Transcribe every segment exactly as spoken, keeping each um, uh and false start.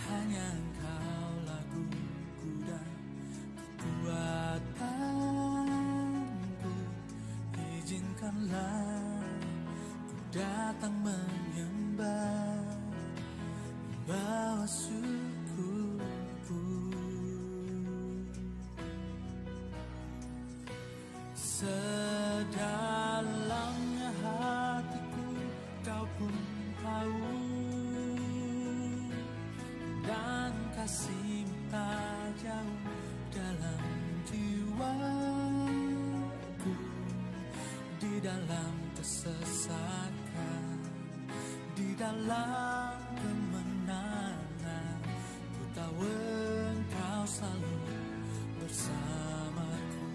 Hanya Engkaulah gugup dan kekuatanku. Izinkanlah ku datang menyembah, membawa syukurku. Sedalamnya hatiku, Kau pun tahu, dan kasih-Mu tak jauh dalam jiwaku. Di dalam kesesakan, di dalam kemenangan, ku tahu Engkau selalu bersamaku.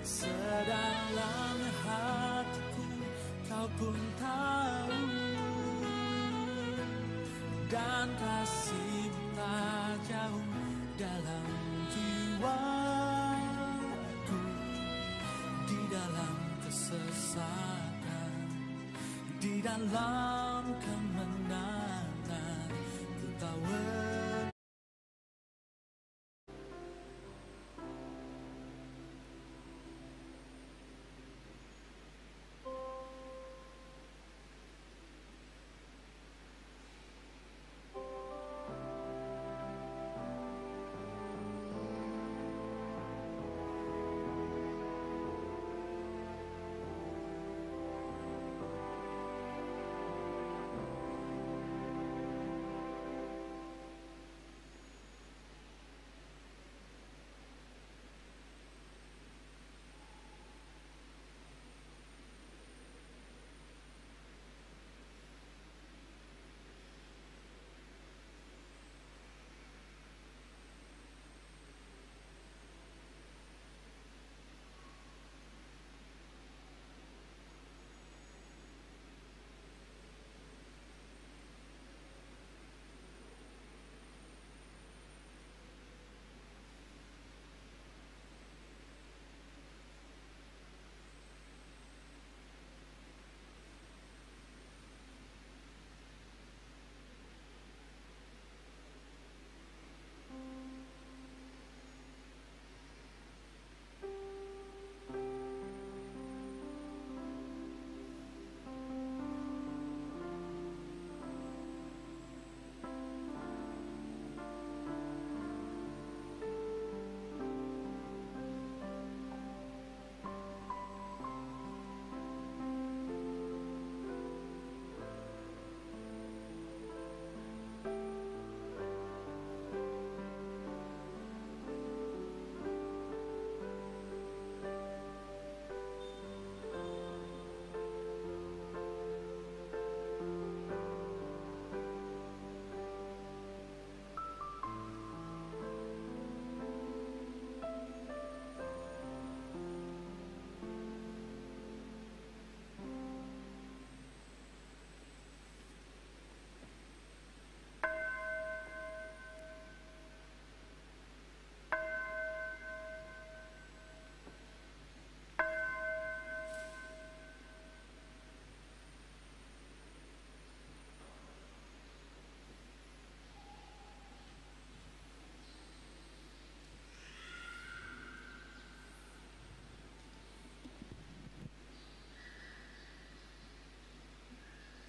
Sedalamnya hatiku, Kau pun tahu, dan kasih-Mu tak jauh dalam jiwaku. Di dalam kesesakan, di dalam kemenangan, ku tahu.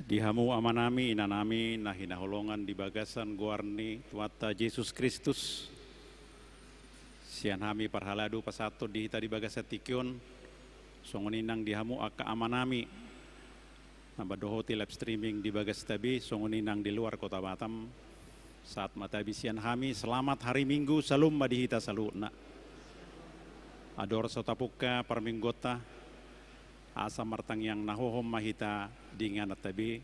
Di hamu amanami, inanami, na hinaholongan di bagasan goar ni Tuhanta Jesus Kristus, sian hami parhalado pasahathon di hita di bagasan tingki on, songon i nang di hamu angka amanami na mandohoti live streaming di bagasta be, songon i nang di luar Kota Batam. Sahat ma tabi sian hami, selamat hari Minggu, syalom ma di hita saluhutna. Andor so tapungka parmingguonta, asa martangiang na hohom ma hita di ingananta be,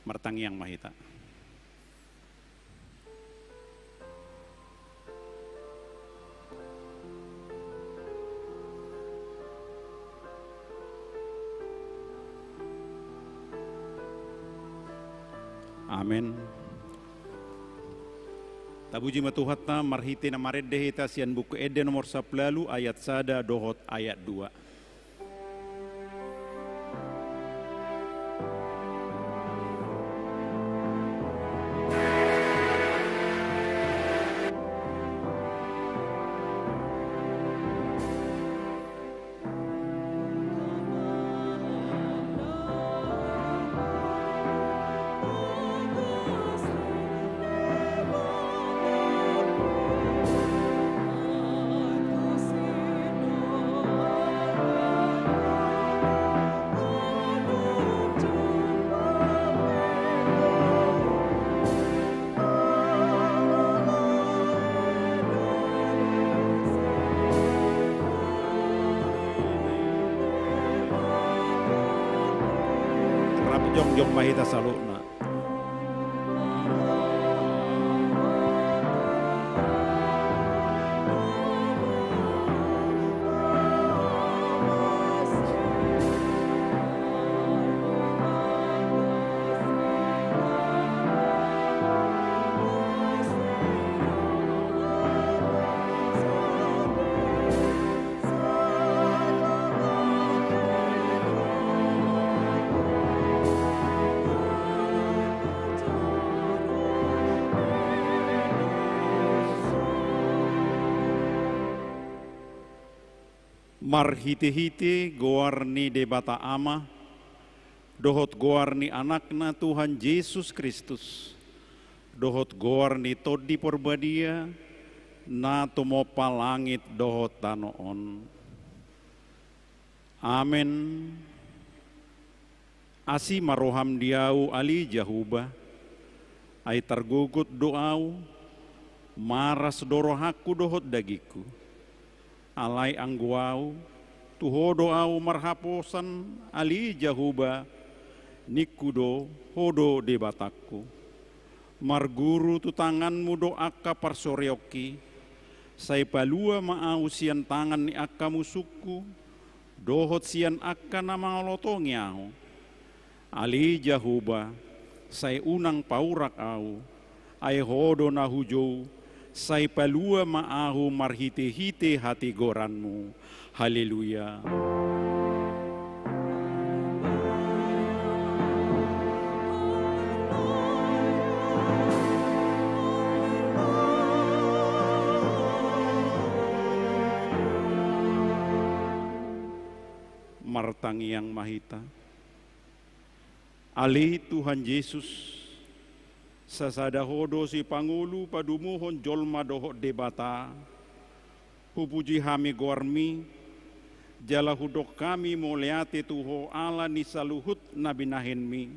martangiang ma hita. Amen. Tapuji ma Tuhanta, marhite na marende hita sian Buku Ende nomor sampulu ualu, ayat sada dohot ayat dua. Jong ma hita saluhutna. Marhitehite goar ni Debata Ama, dohot goar ni Anakna Tuhan Jesus Kristus, dohot goar ni Tondi Porbadia, na tumompa langit dohot tano on. Amen. Asi ma roham di ahu, ale Jahowa, ai targogot do ahu, maras do rohangku dohot dagingku. Alai anggo ahu, tu Ho do ahu marhaposan, ale Jahowa, ningku do, Ho do Debatangku. Marguru tu tanganmu do angka parsorionki, sai palua ma ahu sian tangan ni angka musungku, dohot sian angka na mangalotongi ahu. Ale Jahowa, sai unang paurak ahu, ai Ho do na hujou, sai palua ma ahu marhitehite hatigoranmu. Haleluya. Martangiang ma hita. Ale Tuhan Jesus, sasada Ho do sipangolu padumuhon jolma dohot Debata, hupuji hami goarmi, jala hudok hami mauliate tu Ho ala ni saluhut na binahenmi,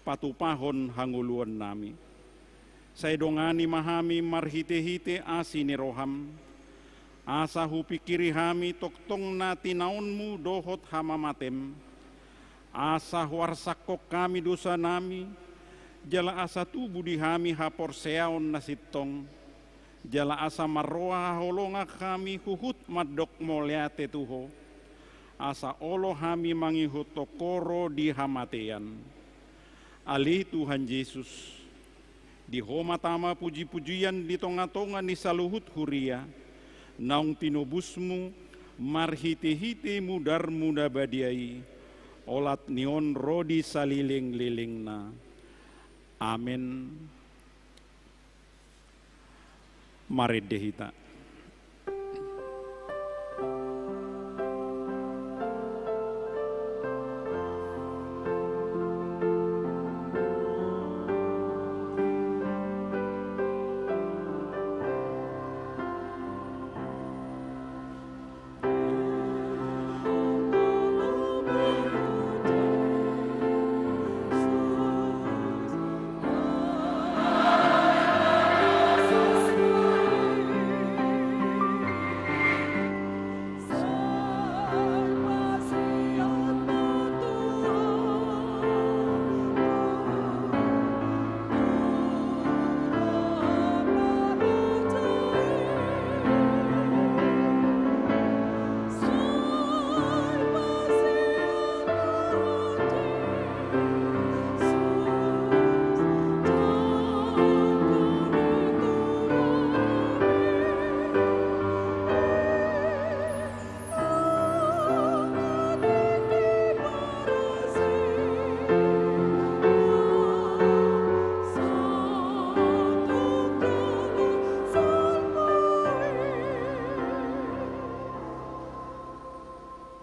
patupahon hangoluannami. Sai dongani ma hami marhitehite asi ni roham, asa hupingkiri hami tongtong na tinaonmu dohot hamamatem, asa huarsakhon hami dosanami, jala asa tubu di hami haporseaon na sintong, jala asa marroha haholongan hami huhut mandok mauliate tu Ho, asa olo hami mangihuthon Ho ro di hamatean. Ale Tuhan Jesus, di Ho ma tama pujipujian di tongatonga ni saluhut huria, naung tinobusmu marhitehite mudarmu na badia i, olat ni on ro di salelenglelengna. Amen. Marende hita.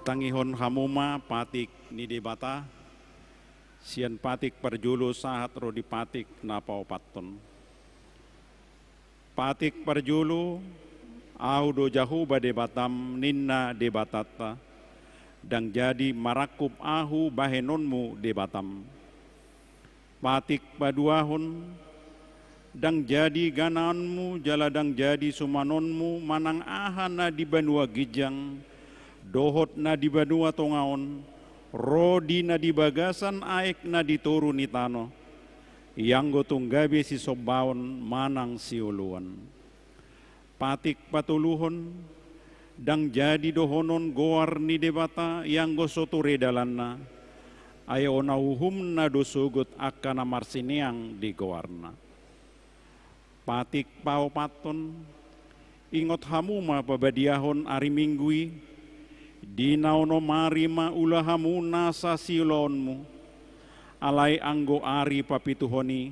Tangihon hamu ma patik ni Debata, sian patik parjolo sahat ro di patik na paopathon. Patik parjolo, Ahu do Jahowa Debatam, ninna Debatanta, ndang jadi marangkup Ahu bahenonmu Debatam. Patik paduahon, ndang jadi ganaanmu jala ndang jadi sumanonmu manang aha na di banua ginjang dohot na di banua tonga on, ro di na di bagasan aek na di toru ni tano, ianggo tung gabe sisombaon manang sioloan. Patik patoluhon, ndang jadi dohonon goar ni Debata ianggo so ture dalanna, ai ona uhumna do sogot angka na marsineang di goarna. Patik paopathon, ingot hamu ma pabadiahon ari Minggu i, di na onom ari ma ula hamu nasa siulaonmu, alai anggo ari papituhon i,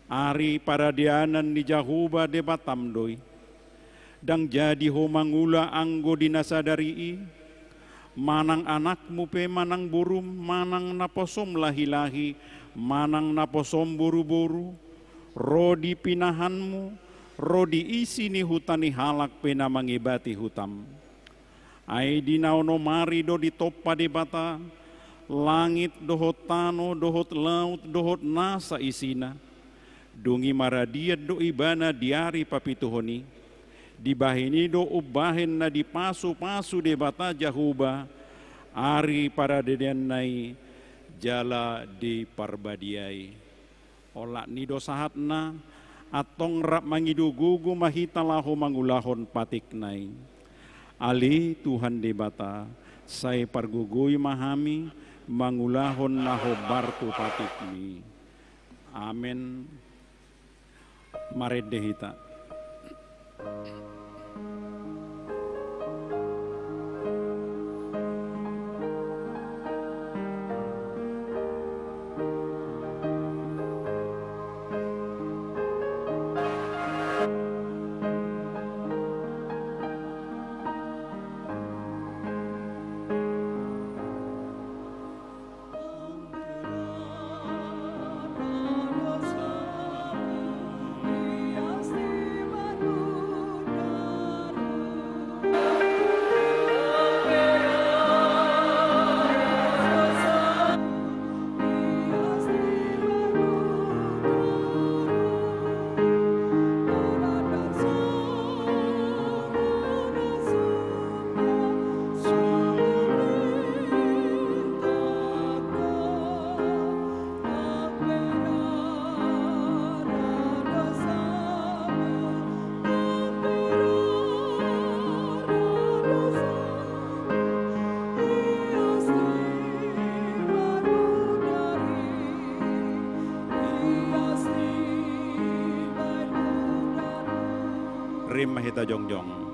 ari paradianan ni Jahowa Debatam do i. Ndang jadi ho mangula anggo di na sadari i, manang anakmu pe manang borum, manang naposom lahilahi, manang naposom boruboru, ro di pinahanmu, ro di isi ni huta ni halak pe na mangibati hutam. Ai di na onom ari do ditompa Debata langit dohot tano dohot laut dohot nasa isina. Dung i maradian do ibana di ari papituhon i. Dibahen i do umbahen na dipasupasu Debata Jahowa ari paradianna i jala diparbadiai. Olat ni do sahatna, antong rap mangido gogo ma hita laho mangulahon patikna i. Ale Tuhan Debata, sai pargogoi ma hami mangulahon na hombar tu patikmi. Amen. Marende hita. Rap ma hita jongjong.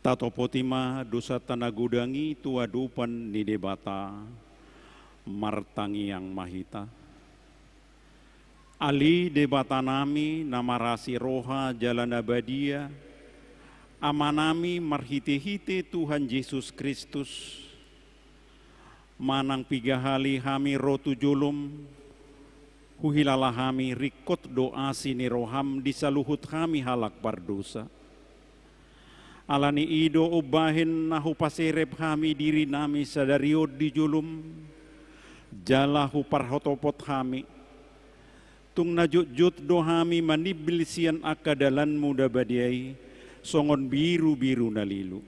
Tatopoti ma dosanta na godang i tu adopan ni Debata, martangiang ma hita. Ale Debatanami na marasi roha jala na badia, Amanami marhitehite Tuhan Jesus Kristus, manang piga hali hami ro tu jolom, huhilala hami ringkot do asi ni roham di saluhut hami halak pardosa. Ala ni i do umbahen na hupaserep hami dirinami sadari on di jolom, jala huparhotopot hami. Tung na jotjot do hami manimbil sian angka dalanmu na badia i, songon birubiru na lilu.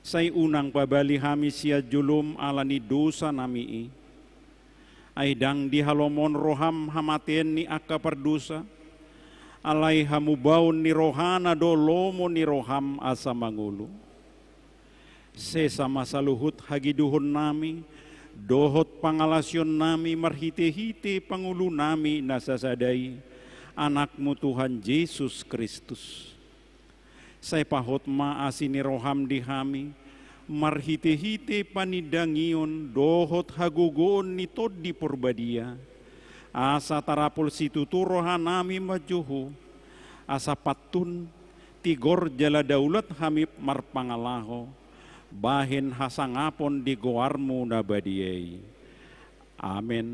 Sai unang pabali hami sian jolom ala ni dosanami i. Ai ndang di halomon roham hamatean ni angka pardosa, alai hamubaon ni rohana do lomo ni roham asa mangolu. Sesa ma saluhut hagidohonnami, dohot pangalaosionnami marhite-hite pangulunami na sasada i, Anakmu Tuhan Jesus Kristus. Sai pahot ma asi ni roham di hami, marhite-hite panindangion dohot hagogoon ni Tondi Porbadia, asa tarapul situtu rohanami manjou Ho, asa pantun, tigor jala daulat hami marpangalaho, bahen hasangapon di goarmu na badia i. Amen.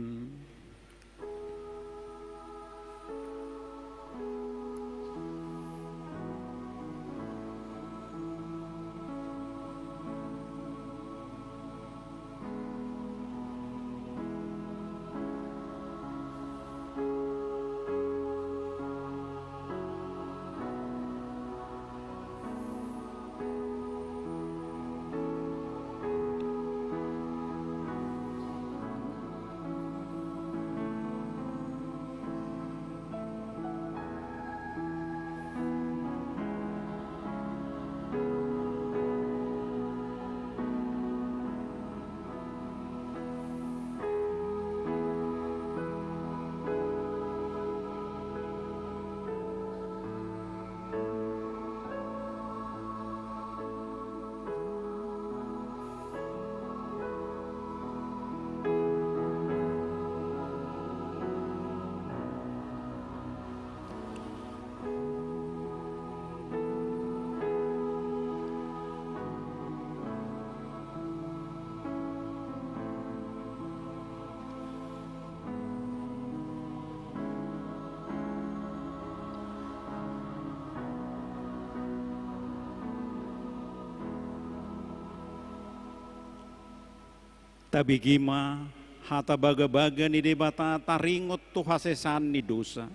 Tabege ma hata bagabaga ni Debata taringot tu hasesaan ni dosa.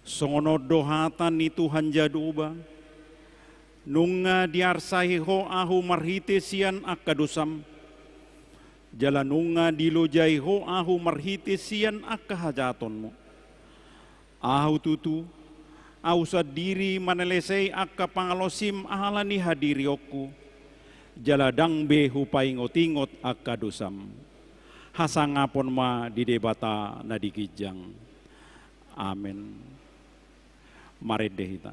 Songon on do hata ni Tuhan Jahowa, nunga diarsahi Ho ahu marhite sian angka dosam, jala nunga dilojai Ho ahu marhite sian angka hajahatonmu. Ahu tutu, ahu sandiri manalesei angka pangalaosim ala ni hadirionku, jala ndang be hupaingot-ingot angka dosam. Hasangapon ma di Debata na di ginjang. Amen. Marende hita.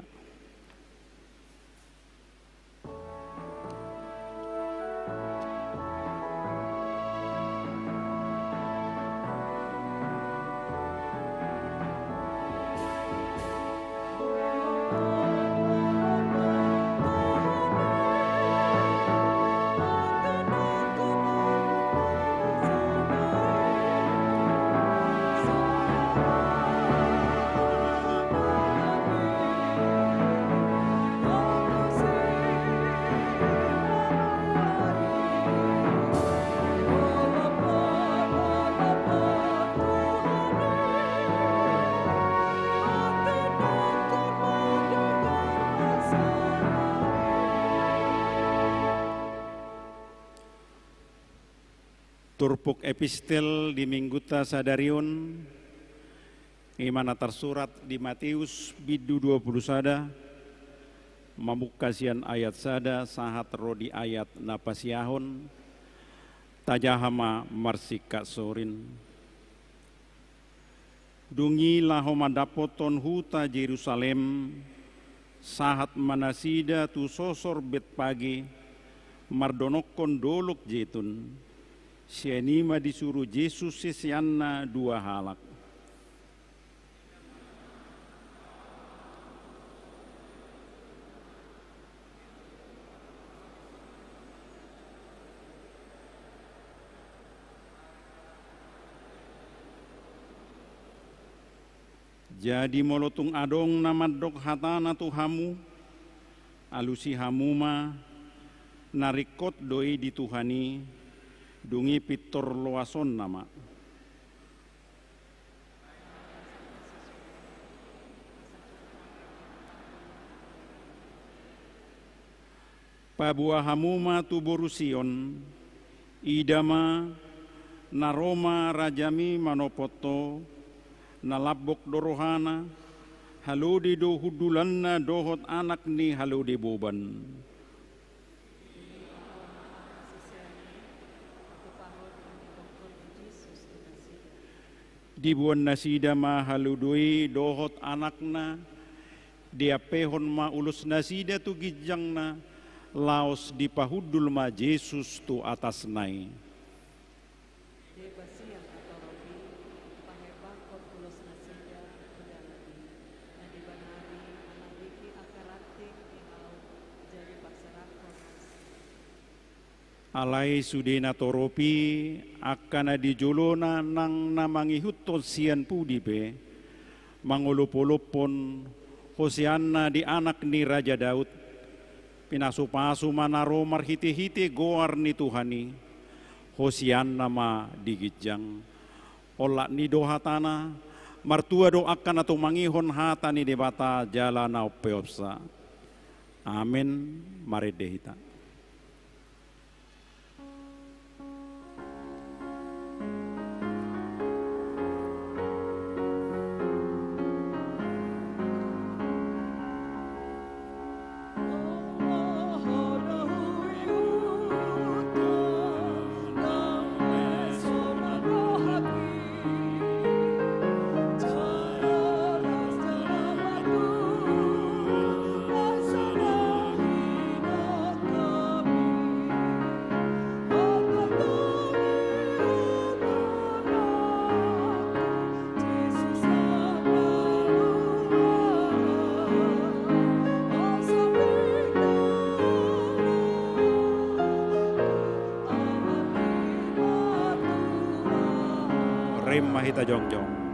Turpuk epistel di minggunta sadari on, i ma na tarsurat di Mateus bindu dua pulu sada, mamungka sian ayat sada sahat ro di ayat na pasiahon. Tajaha ma marsingkat sorin. Dung i laho mandapothon huta Jerusalem, sahat ma nasida tu sosor Betpage, mardonokkon dolok Jetun. Sian i ma disuru Jesus siseanna dua halak. Jadi molo tung adong na mandok hatana tu hamu, alusi hamu ma, na ringkot do i di Tuhan i, dung i pintor loasonna ma. Paboa hamu ma tu boru Sion, ida ma, na ro ma rajami manopot ho, na lambok do rohana, halode do hundulanna dohot anak ni halode boban. Diboan nasida ma haludo i dohot anakna, diampehon ma ulos nasida tu ginjangna, laos dipahundul ma Jesus tu atasna i. Deba sian atorop i, pahebakkon ulos nasida tu dalan i, na dibanari anak diki angka ranting ni hau, jadi parserakhon nasida. Alai sude na torop i, angka na di jolona nang na mangihuthon sian pudi pe, mangolopolophon, Hosianna di anak ni Raja Daud. Pinasupasu ma na ro marhitehite goar ni Tuhan i. Hosianna ma di ginjang. Olat ni do hatana, martua do angka na tumangihon hata ni Debata jala na umpeopsa. Amen. Marende hita. Rap ma hita jongjong.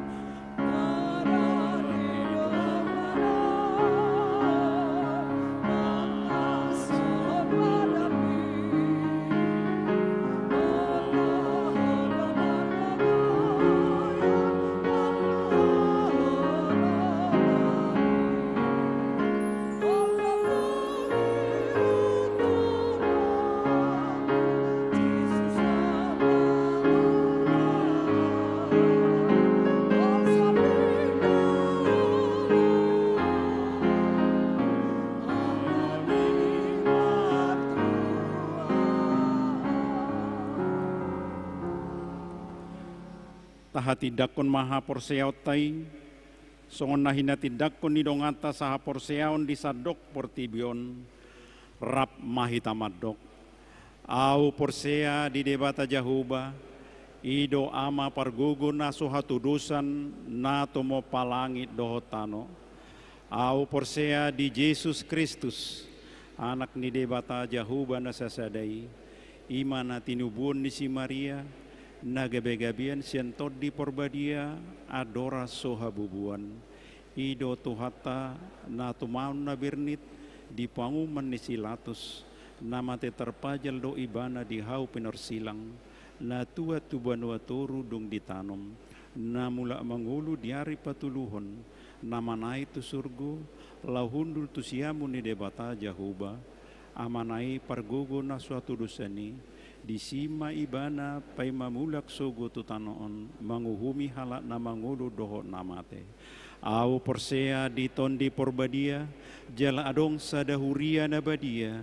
Tahatindanghon ma haporseaonta i, songon na hinatindangkon ni donganta sahaporseaon di sandok portibi on. Rap ma hita mandok. Ahu porsea di Debata Jahowa, i do Ama pargogo na so hatodosan, na tumompa langit dohot tano. Ahu porsea di Jesus Kristus, Anak ni Debata Jahowa na sasada i, i ma na tinubuhon ni si Maria, na gabegabean sian Tondi Porbadia, andorang so habubuan. I do Tuhanta, na tumaon na bernit di panguhuman ni si Latus, na mate tarpajal do Ibana di hau pinorsilang, na tuat tu banua toru dung ditanom, na mulak mangolu di ari patoluhon, na manaek tu surgo, laho hundul tu siamun ni Debata Jahowa, Amana i pargogo na so hatodosan i, disi ma Ibana paima mulak sogot tu tano on, manguhumi halak na mangolu dohot na mate. Ahu porsea di Tondi Porbadia, jala adong sada huria na badia,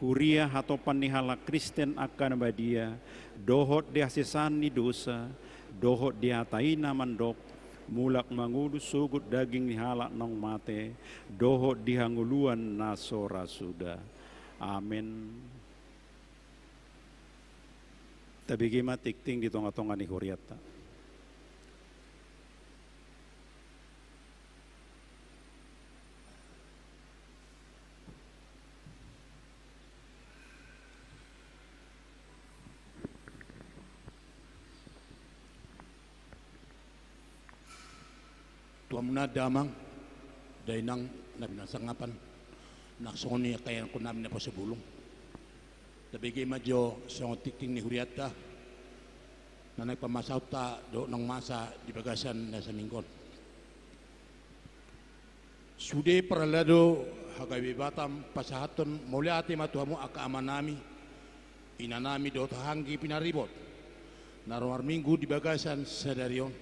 huria hatompa ni halak Kristen angka na badia, dohot di hasesaan ni dosa, dohot di hata i na mandok, mulak mangolu sogot daging ni halak naung mate, dohot di hangoluan na so ra suda. Amen. Tabege ma tingting di tongatonga ni hurianta. Tu hamuna damang, dainang na pinasangapan, nang songon i angka ianakkon nami na poso bulung. Tabege ma jo songon tingting ni hurianta, na naeng pamasaonta dohot naung masa di bagasan na saminggu on. Sude parhalado hagabe Batam pasahathon mauliate ma tu hamu angka amanami, inanami dohot hahanggi pinaribot, na ro marminggu di bagasan sadari on.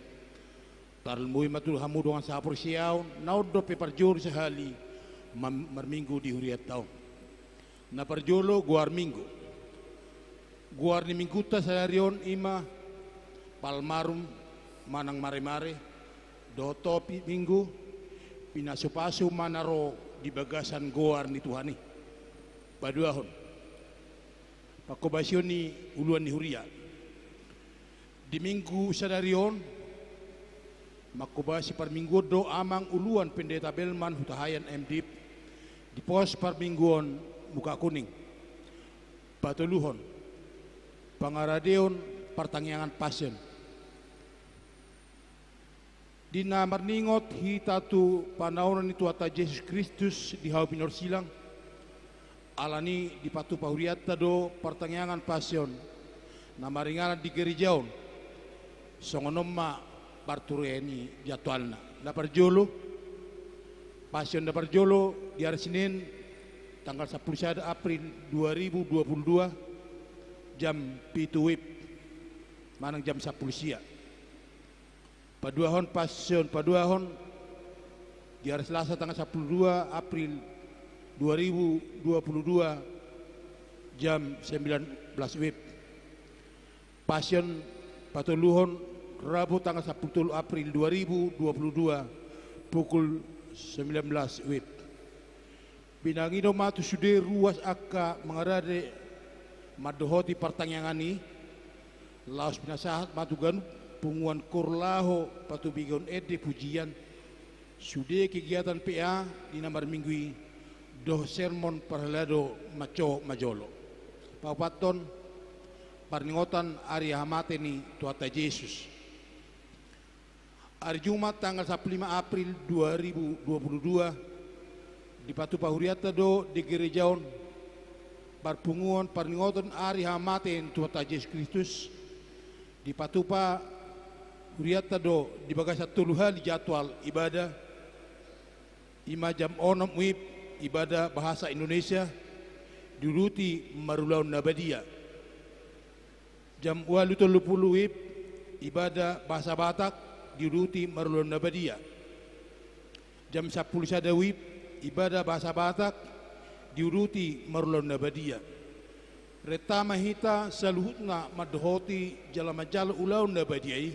Tarlumobi ma tu hamu dongan sahaporseaon, na on dope parjolo sahali mam-, marminggu di hurianta on. Na parjolo goar minggu. Goar ni minggunta sadari on i ma Palmarum manang maremare dohot topi Minggu, pinasupasu ma na ro di bagasan goar ni Tuhan i. Paduahon, pangkobasion ni uluan ni huria. Di Minggu sadari on, mangkobasi parmingguon do amang uluan Pendeta Belman Hutahaean M Div di pos parmingguon Muka Kuning. Patoluhon, pangaradeon partangiangan Passion. Di na marningot hita tu panaonon ni Tuhanta Jesus Kristus di hau pinorsilang, alani dipatupa hurianta do partangiangan Passion na maringanan di gereja on. Songon on ma parturean ni jadwalna. Na parjolo, Passion na parjolo di ari Senin, tanggal sampulu sada April dua ribu dua puluh dua, jam pitu wib manang jam sampulu sia. Paduahon, Passion paduahon di ari Selasa tanggal sampulu dua April dua ribu dua puluh dua, jam sembilan belas wib. Passion patoluhon, Rabu tanggal sampulu tolu April dua ribu dua puluh dua, pukul sembilan belas wib. Pinangido ma tu sude ruas angka mangarade mandohoti partangiangan i, laos pinasahat ma tu ganup punguan koor laho patubegahon ende pujian, sude kegiatan P A di na marminggu i, dohot sermon parhalado mancohot ma jolo. Paopathon, parningotan ari hahamate ni Tuhanta Jesus. Ari Jumat tanggal sampulu lima April dua ribu dua puluh dua, dipatupa hurianta do di gereja on parpunguan parningotan ari hahamate ni Tuhanta Jesus Kristus. Dipatupa hurianta do di bagasan tolu hali jadwal ibadah, i ma jam onom wib ibadah bahasa Indonesia diuduti marulaon na badia. Jam ualu tolu pulu wib ibadah bahasa Batak diuduti marulaon na badia. Jam sampulu sada wib ibadah bahasa Batak diuduti marulaon na badia. Renta ma hita saluhutna mandohoti jala manjalo ulaon na badia i.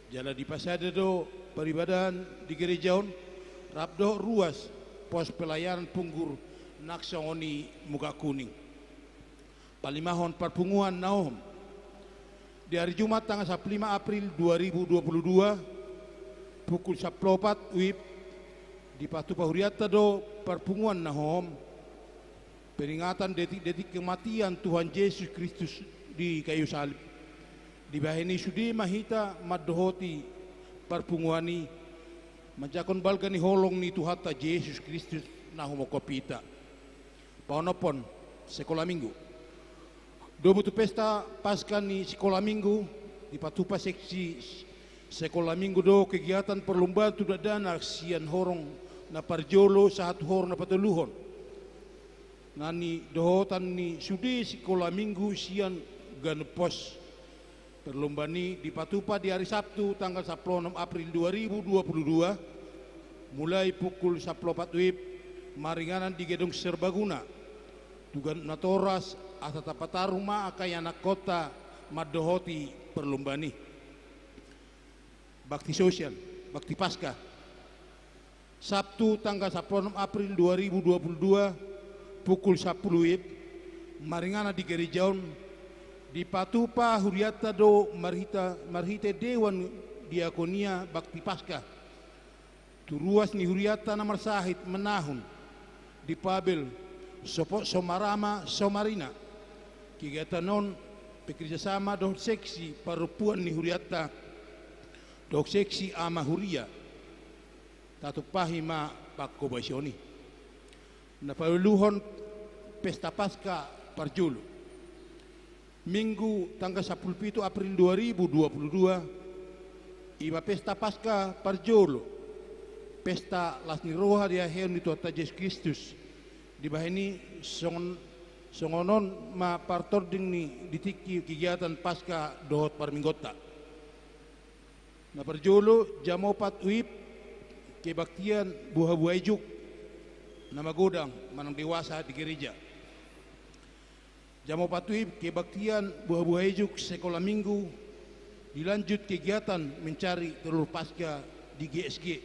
Jala dipasada do paribadahan di gereja on rap dohot ruas pos pelayanan punggur nang songon i Muka Kuning. Palimahon, parpunguan na hohom. Di ari Jumat tanggal sampulu lima April dua ribu dua puluh dua, pukul sampulu opat wib, dipatupa hurianta do parpunguan na hohom, peringatan detik-detik kematian Tuhan Jesus Kristus di kayu salib. Dibahen i sude ma hita mandohoti parpunguan i, manjangkon balga ni holong ni Tuhanta Jesus Kristus na humongkop hita. Paonomhon, sekolah minggu. Domu tu pesta Paskah ni sekolah minggu, dipatupa seksi sekolah minggu do kegiatan perlombaan tu dakdanak sian horong na parjolo sahat tu horong na patoluhon. Na nidohotan ni sude sekolah minggu sian ganup pos. Perlombaan i dipatupa di ari Sabtu tanggal sampulu onom April dua ribu dua puluh dua, mulai pukul sampulu opat wib, maringanan di Gedung Serbaguna. Tu ganup natoras, asa tapataru ma angka ianakhonta mandohoti perlombaan i. Bakti sosial, bakti Paskah. Sabtu tanggal sampulu onom April dua ribu dua puluh dua, pukul sampulu wib, maringanan di gereja on, dipatupa hurianta do marhita, marhite Dewan Diakonia Bakti Paskah. Tu ruas ni hurianta na marsahit manahun di Pabel, Sopot Somarama Somarina. Kegiatan on bekerjasama dohot seksi parompuan ni hurianta dohot seksi ama huria. Tatumpahi ma pangkobasion i. Na paluahon, pesta Paskah parjolo. Minggu tanggal sampulu pitu April dua ribu dua puluh dua, i ma pesta Paskah parjolo. Pesta las ni roha di haheaon ni Tuhanta Jesus Kristus. Dibahen i songon, songon on ma partording ni di tingki kegiatan Paskah dohot parmingguonta. Na parjolo, jam opat wib, kebaktian buhabuha ijuk na magodang manang dewasa di gereja. Jam opat wib, kebaktian buhabuha ijuk sekolah minggu Dilanjut kegiatan mencari telur Paskah di G S G.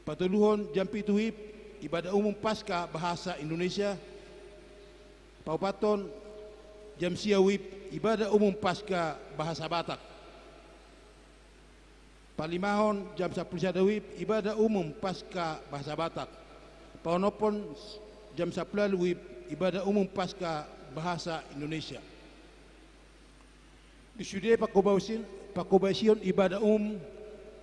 Patoluhon jam pitu WIB, ibadah umum Paskah bahasa Indonesia. Paopathon jam sia WIB, ibadah umum Paskah bahasa Batak. Palimahon jam sampulu sada WIB, ibadah umum Paskah bahasa Batak. Paonomhon jam sampulu ualu WIB, ibadah umum Paskah bahasa Indonesia. Di sude pangkobasion, pangkobasion ibadah umum,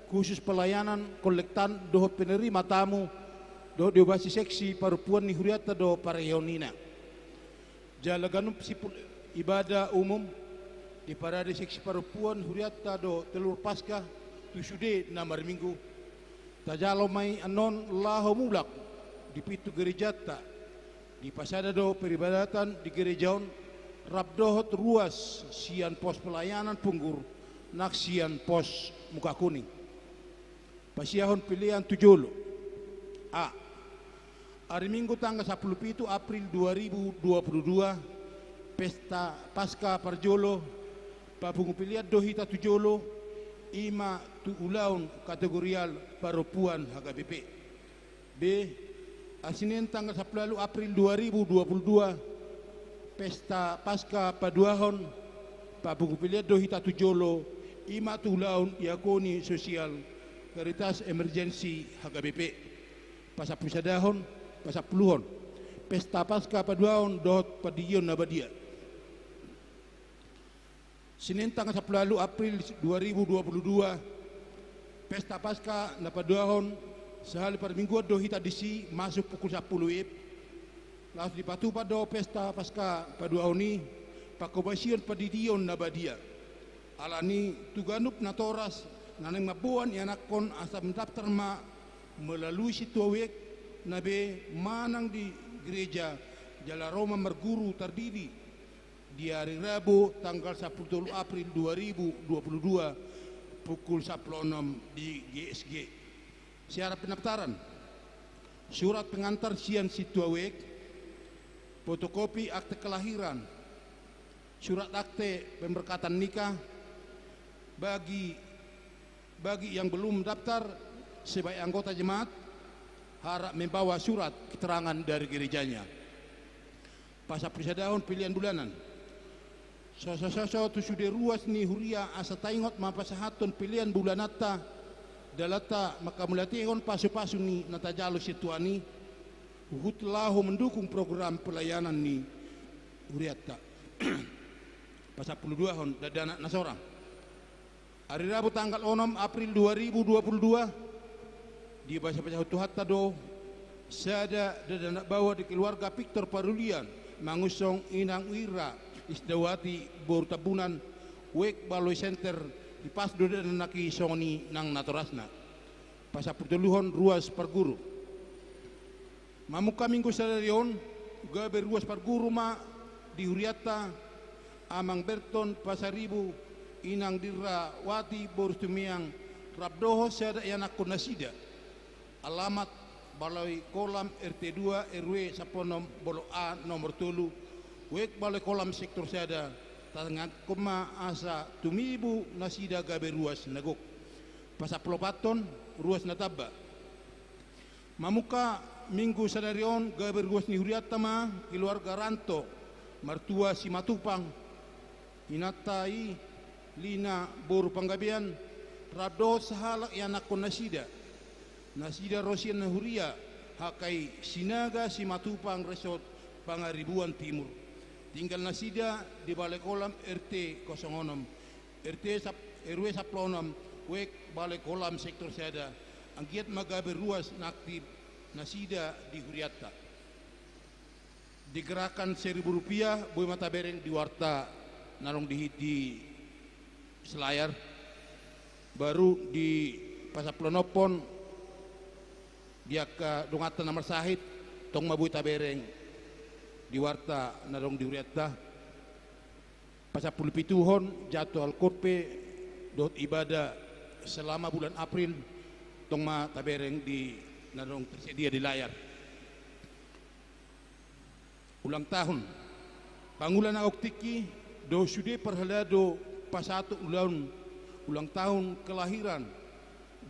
khusus pelayanan kolektan dohot penerima tamu, dohot diobasi seksi parompuan ni hurianta dohot parheheonina. Jala ganup simpul ibadah umum, diparade seksi parompuan hurianta dohot telur Paskah tu sude na marminggu. Tajalo ma i annon laho mulak di pintu gerejanta. Dipasada do peribadatan di gereja on, rap dohot ruas sian pos pelayanan Punggur nang sian pos Muka Kuning. Pasiahon pelean tu jolo. A. Ari Minggu tanggal sampulu pitu April dua ribu dua puluh dua, pesta Paskah parjolo, papungu pelean do hita tu jolo, i ma tu ulaon kategorial parompuan H K B P. B. Ari Senin tanggal sampulu ualu April dua ribu dua puluh dua, pesta Paskah paduahon, papungu pelean do hita tu jolo, i ma tu ulaon diakoni sosial Caritas Emergency H K B P. Pasampulu sadahon, pasampuluhon. Pesta Paskah paduahon dohot pandidion na badia. Senin tanggal sampulu ualu April dua ribu dua puluh dua, pesta Paskah na paduahon, sahali parmingguan do hita disi masuk pukul sampulu WIB. Laos dipatupa do pesta Paskah paduahon i, pangkobasion pandidion na badia. Alani tu ganup natoras na naeng mamboan ianakhon asa mendaftar ma melalui sintua web na be manang di gereja jala ro ma marguru tardidi di ari Rabu tanggal sampulu tolu April dua ribu dua puluh dua pukul sampulu onom di G S G. Syarat pendaftaran: surat pengantar sian sintua web, fotokopi akte kelahiran, surat akte pemberkatan nikah bagi, bagi yang belum mendaftar sebagai anggota jemaat, harap membawa surat keterangan dari gerejanya. Pasampulu sadahon, pelean bulanan. Sosososo tu sude ruas ni huria asa taingot ma pasahathon pelean bulananta, dalanta mangkamauliatehon pasupasu ni na tajalo sian Tuhan i, huhut laho mendukung program pelayanan ni hurianta. Pasampulu duahon, dakdanak na sorang. Ari Rabu tanggal onom April dua ribu dua puluh dua, dibasabasahon Tuhanta do sada dakdanak baoa di keluarga Victor Parulian mangunsong inang Ira Isdawati boru Tambunan, web Baloi Center, dipas do dakdanak i songon i nang natorasna. Pasampulu toluhon, ruas parguru. Mamungka Minggu sadari on, gabe ruas parguru ma di hurianta, Amang Berton Pasaribu, Inang Dirrawati boru Situmeang, rap dohot sada ianakhon nasida. Alamat Baloi Kolam, R T dua, R W sampulu onom, Bolok A, nomor tolu, web Baloi Kolam, sektor sada. Tangiangkon ma asa tumibu nasida gabe ruas na gok. Pasampulu opathon, ruas na tamba. Mamungka Minggu sadari on, gabe ruas ni hurianta ma keluarga Ranto, martua Simatupang, inanta i Lina boru Panggabean, rap dohot sahalak ianakhon nasida. Nasida ro sian huria H K I Sinaga Simatupang Resort Pangaribuan Timur. Tinggal nasida di Balai Kolam, R T kosong onom, R T sap-, R W sampulu onom, web Balai Kolam, sektor sada. Anggiat ma gabe ruas na aktif nasida di hurianta. Digerakkan seribu rupiah, boi ma tabereng di warta na adong di, di selayar. Baru di pasampulu onomhon, di angka donganta na marsahit, tong ma boi tabereng di warta na adong di hurianta. Pasampulu pituhon, jadwal khotbah dohot ibadah selama bulan April, tong ma tabereng di na adong tersedia di layar. Ulang tahun. Pangula na gok tingki dohot sude parhalado pasahathon ulaon ulang tahun kelahiran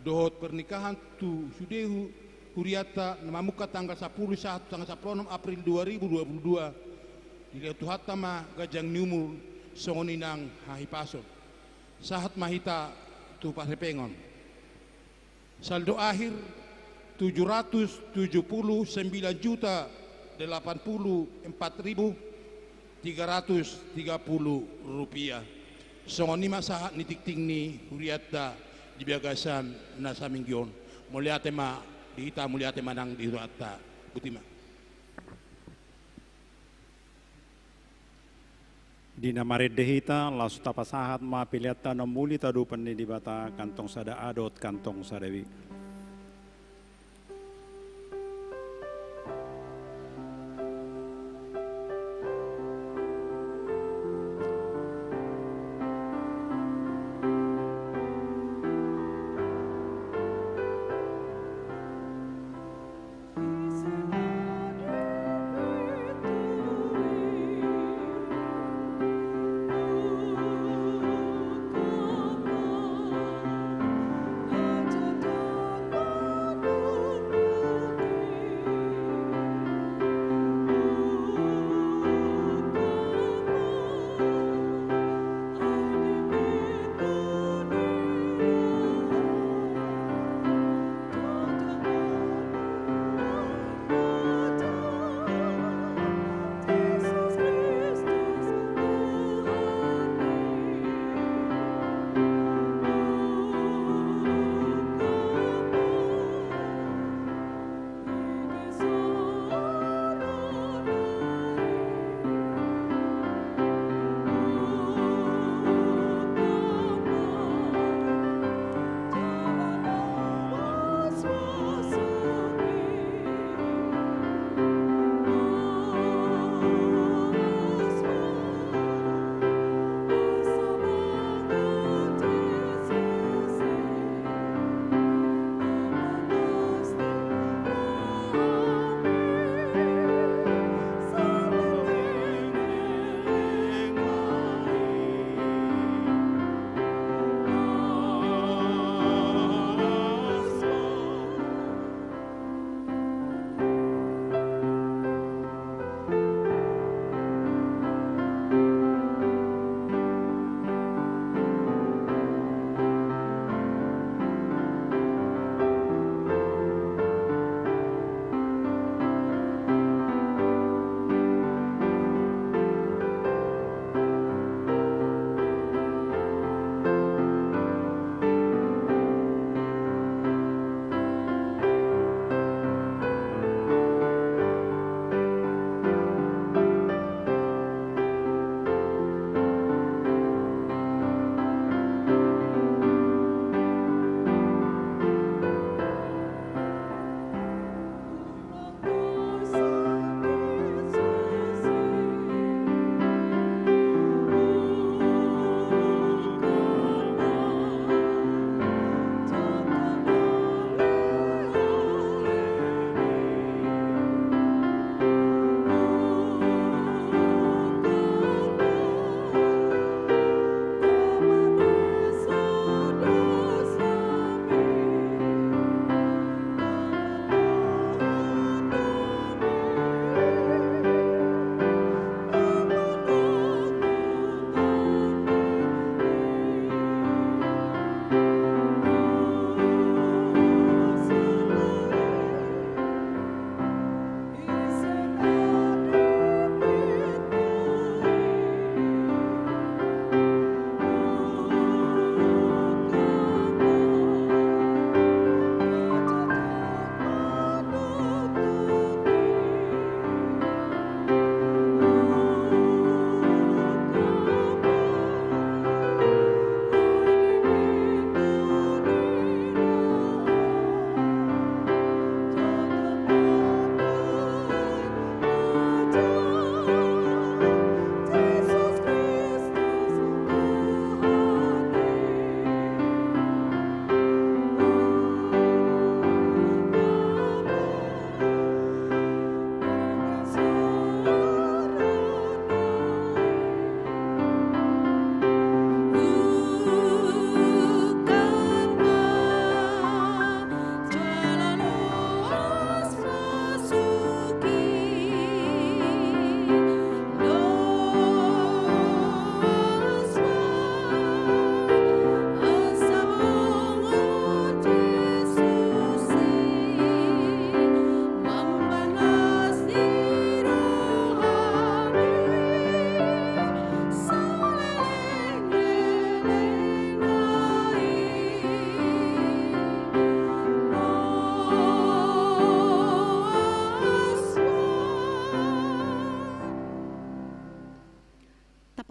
dohot pernikahan tu sude hu-, hurianta na mamungka tanggal sampulu sahat tanggal sampulu onom April dua ribu dua puluh dua, dilehon Tuhanta ma ganjang ni umur songon i nang hahipason. Sahat ma hita tu parhepengon. Saldo akhir tujuh ratus tujuh puluh sembilan juta delapan puluh empat ribu tiga ratus tiga puluh rupiah. Songon i ma sahat ni tingting ni hurianta di bagasan na saminggu on. Mauliate ma di hita, mauliate ma nang di hurianta. Boti ma. Di na marende hita, laos tapasahat ma peleanta na umuli tu adopan ni Debata, kantong sada A dohot kantong sada B.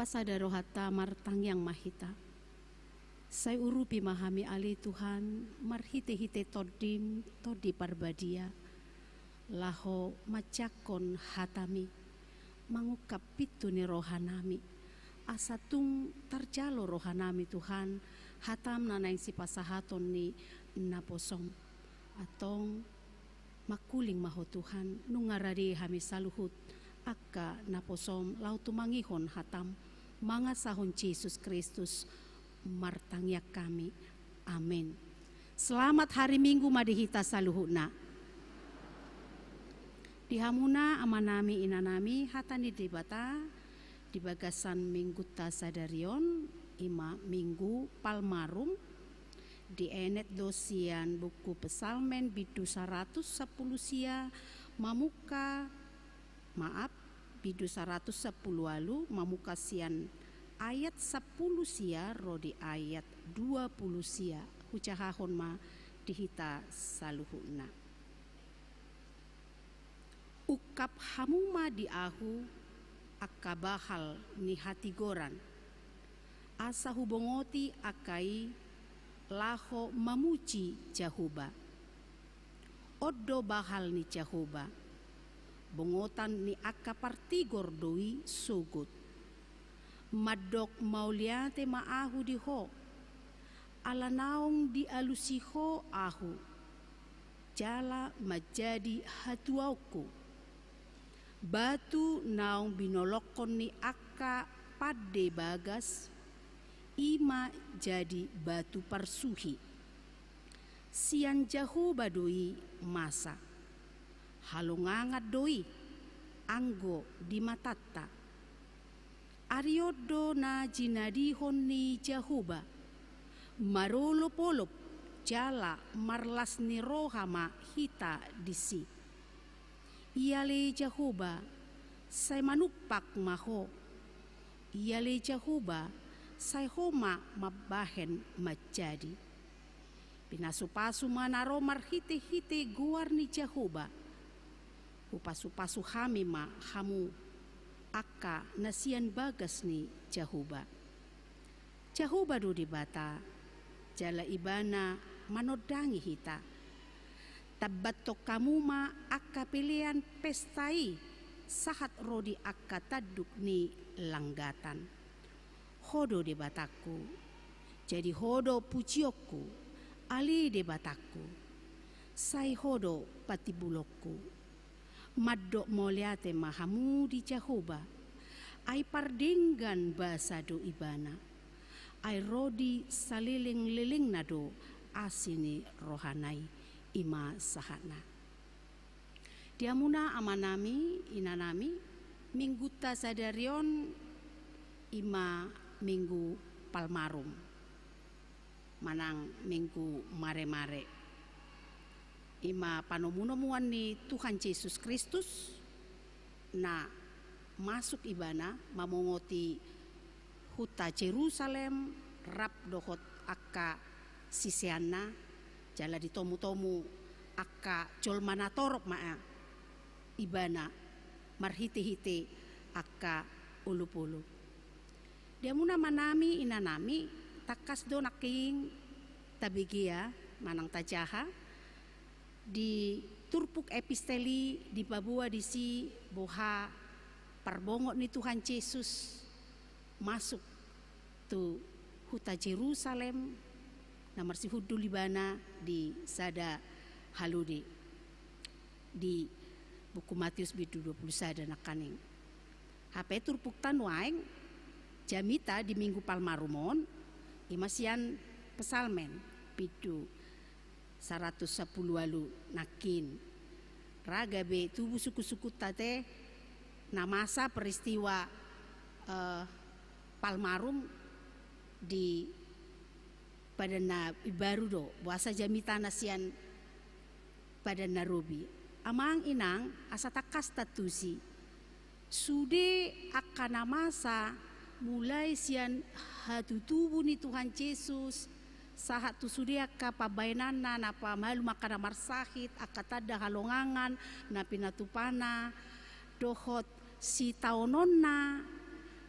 Sada rohanta, martangiang ma hita. Sai urupi ma hami ale Tuhan, marhite-hite Tondim, Tondi Parbadia, laho manjangkon hataMi, mangungkap pintu ni rohanami, asa tung tarjalo rohanami Tuhan, hataM na naeng sipasahaton ni naposoM. Antong, mangkuling ma Ho Tuhan, nunga rade hami saluhut angka naposoM laho tumangihon hataM, mangasahon Jesus Kristus martangiang hami. Amen. Selamat hari Minggu ma di hita saluhutna. Di hamuna amanami inanami, hata ni Debata di bagasan Minggunta sadari on, i ma Minggu Palmarum, dienet do sian buku Psalmen bindu saratus sampulu sia, mamungka, maaf, bindu saratus sampulu ualu, mamungka sian ayat sampulu sia ro di ayat dua pulu sia. Hujahahon ma di hita saluhutna. Ungkap hamu ma di ahu angka bahal ni hatigoran, asa hubongoti angka i laho mamuji Jahowa. On do bahal ni Jahowa, bongotan ni angka partigor do i sogot. Mandok mauliate ma ahu di Ho, ala naung dialusi Ho ahu, jala manjadi hatuaonku. Batu naung binolongkon ni angka pande bagas, i ma jadi batu parsuhi. Sian Jahowa do i masa, halongangan do i anggo di matanta. Ari on do na jinadihon ni Jahowa, marolopolop jala marlas ni roha ma hita disi. Ia ale Jahowa, sai manumpak ma Ho. Ia ale Jahowa, sai Ho ma mambahen manjadi. Pinasupasu ma na ro marhitehite goar ni Jahowa. Hupasupasu hami ma hamu angka na sian bagas ni Jahowa. Jahowa do Debata, jala Ibana manondangi hita. Tambathon hamu ma angka pelean pesta i sahat ro di angka tanduk ni langgatan. Ho do Debatangku, jadi Ho do pujionku, ale Debatangku, sai Ho do patimbulonku. Mandok mauliate ma hamu di Jahowa, ai pardenggan basa do Ibana, ai ro di salelenglelengna do asi ni rohana i, i ma sahatna. Di hamuna amanami, inanami, Minggunta sadari on i ma Minggu Palmarum, manang Minggu Maremare. I ma panomunomuan ni Tuhan Jesus Kristus, na masuk Ibana mamongoti huta Jerusalem, rap dohot angka siseanna, jala ditomutomu angka jolma na torop ma Ibana marhitehite angka olopolop. Di hamuna amanami, inanami, tangkas do nangkin tabege, manang tajaha, di turpuk epistel i dipaboa disi boha parbongot ni Tuhan Jesus masuk tu huta Jerusalem, na marsihundul Ibana di sada halode, di buku Matius bindu dua pulu sada nangkaning. Hape turpukta nuaeng jamita di Minggu Palmarum on, i ma sian Psalmen bindu saratus sampulu ualu nangkin. Ra gabe tubu sungkunsungkunta te na masa peristiwa, eh, Palmarum di Padan na Imbaru do, boasa jamita na sian Padan na Robi. Amang inang, asa tangkas tantusi, sude angka na masa, mulai sian hatutubu ni Tuhan Jesus sahat tu sude angka pambahenanna, na pamalum angka na marsahit, angka tanda halongangan na pinatupana, dohot sitaononna,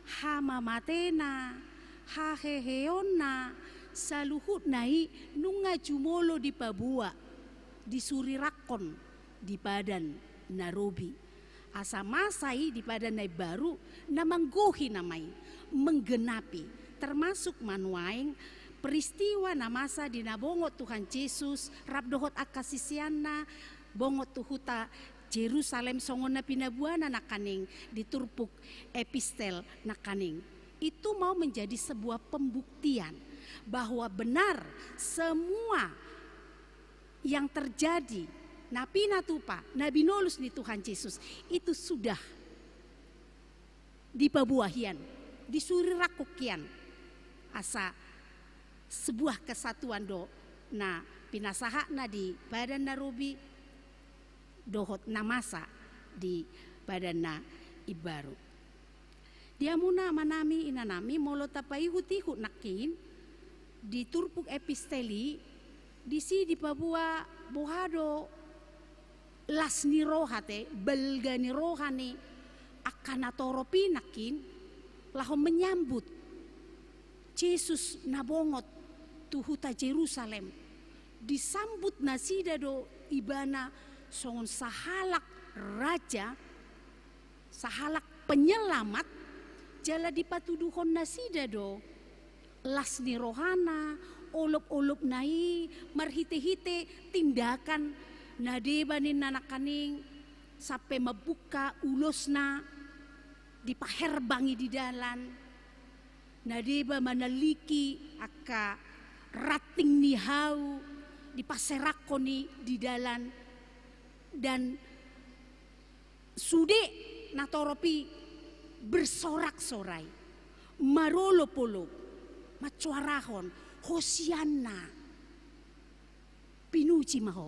Hamamatena, haheheonna, saluhutna i nunga jumolo dipaboa, disurirangkon di padan na robi. Asa masa i di padan na imbaru, na manggohi nama i, menggenapi, termasuk ma nuaeng peristiwa na masa di na bongot Tuhan Jesus rap dohot angka siseanna, bongot tu huta Jerusalem, songon na pinaboana nangkaning di turpuk epistel nangkaning. Itu mau menjadi sebuah pembuktian bahwa benar semua yang terjadi, na pinatupa, na binolus ni Tuhan Jesus, itu sudah dipaboa hian, disurirangkon hian. Asa sebuah kesatuan do na pinasahatna di padan na robi dohot na masa di padan na imbaru. Di hamuna amanami, inanami, molo tapaihut-ihut nangkin di turpuk epistel i, disi dipaboa boha do las ni roha, te, balga ni roha ni angka natorop i nangkin laho menyambut Jesus na bongot tu huta Jerusalem. Disambut nasida do ibana songon sahalak raja, sahalak penyelamat, jala dipatuduhon nasida do las ni rohana, olop-olopna i, marhite-hite tindakan na deba ninna nangkaning, sampe mambuka ulosna, dipaherbang i di dalan, na deba manaliki angka ranting ni hau, dipaserangkon i di dalan, dan sude natorop i bersorak-sorai, marolop-olop, mansoarahon, Hosianna. Pinuji ma Ho.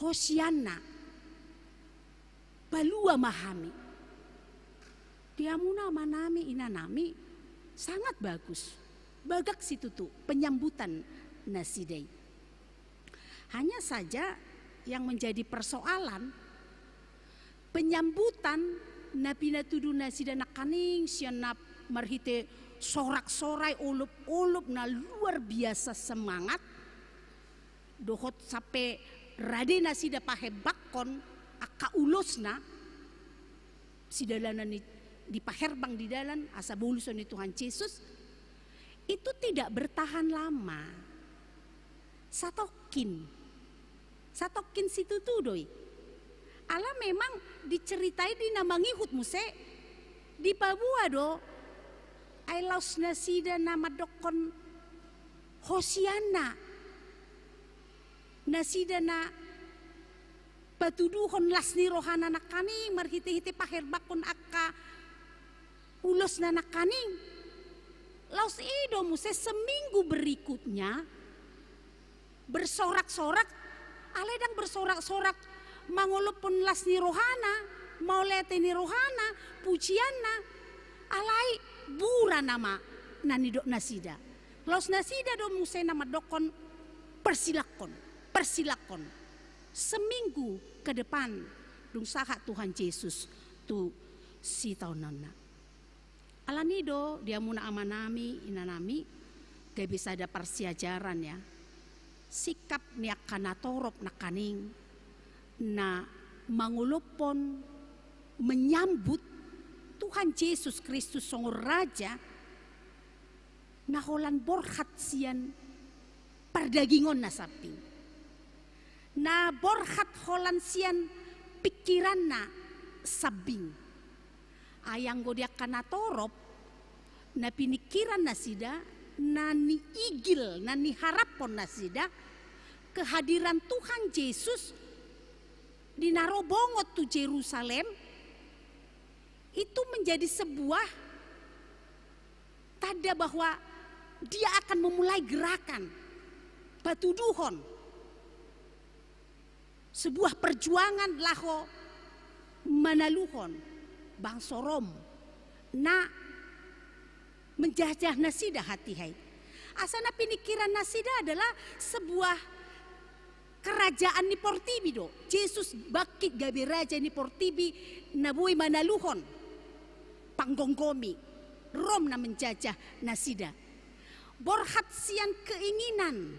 Hosianna. Palua ma hami. Di hamuna amanami, inanami, sangat bagus. Bagak situtu penyambutan nasida i. Hanya saja yang menjadi persoalan, penyambutan na pinatudu nasida nangkaning sian na marhite sorak-sorai, olop-olop na luar biasa semangat, dohot sampe rade nasida paherbangkon angka ulosna, sidalanan i dipaherbang di dalan asa boluson ni Tuhan Jesus, itu tidak bertahan lama. Satongkin. Satongkin situtu do i. Ala memang diceritai di na mangihut muse, dipaboa do, ai laos nasida na mandokkon Hosianna. Nasida na patuduhon las ni rohana nangkaning marhite-hite paherbangkon angka ulosna nangkaning. Laos i do muse seminggu berikutnya bersorak-sorak, alai ndang bersorak-sorak mangolophon las ni rohana, mauliate ni rohana, pujianna, alai bura nama na nidok nasida. Laos nasida do muse na mandokkon persilangkon, persilangkon. Seminggu ke depan dung sahat Tuhan Jesus tu sitaononna. Alani do di hamuna amanami, inanami, gabe sada parsiajaran ya. Sikap ni angka natorop nangkaning na mangolophon, menyambut Tuhan Jesus Kristus songon Raja, na holan borhat sian pardagingonna sambing. Na borhat holan sian pingkiranna sambing. Ai anggo di angka natorop, na piningkiran nasida, na niigil, na niharaphon nasida, kehadiran Tuhan Jesus di na ro bongot tu Jerusalem, itu menjadi sebuah tanda bahwa dia akan memulai gerakan patuduhon, sebuah perjuangan laho manaluhon bangso Rom na menjajah nasida hatiha i. Asa na piningkiran nasida adalah sebuah kerajaan ni portibi do. Jesus bangkit gabe raja ni portibi na boi manaluhon. menggonggomi, Rom na menjajah nasida. Borhat sian keinginan,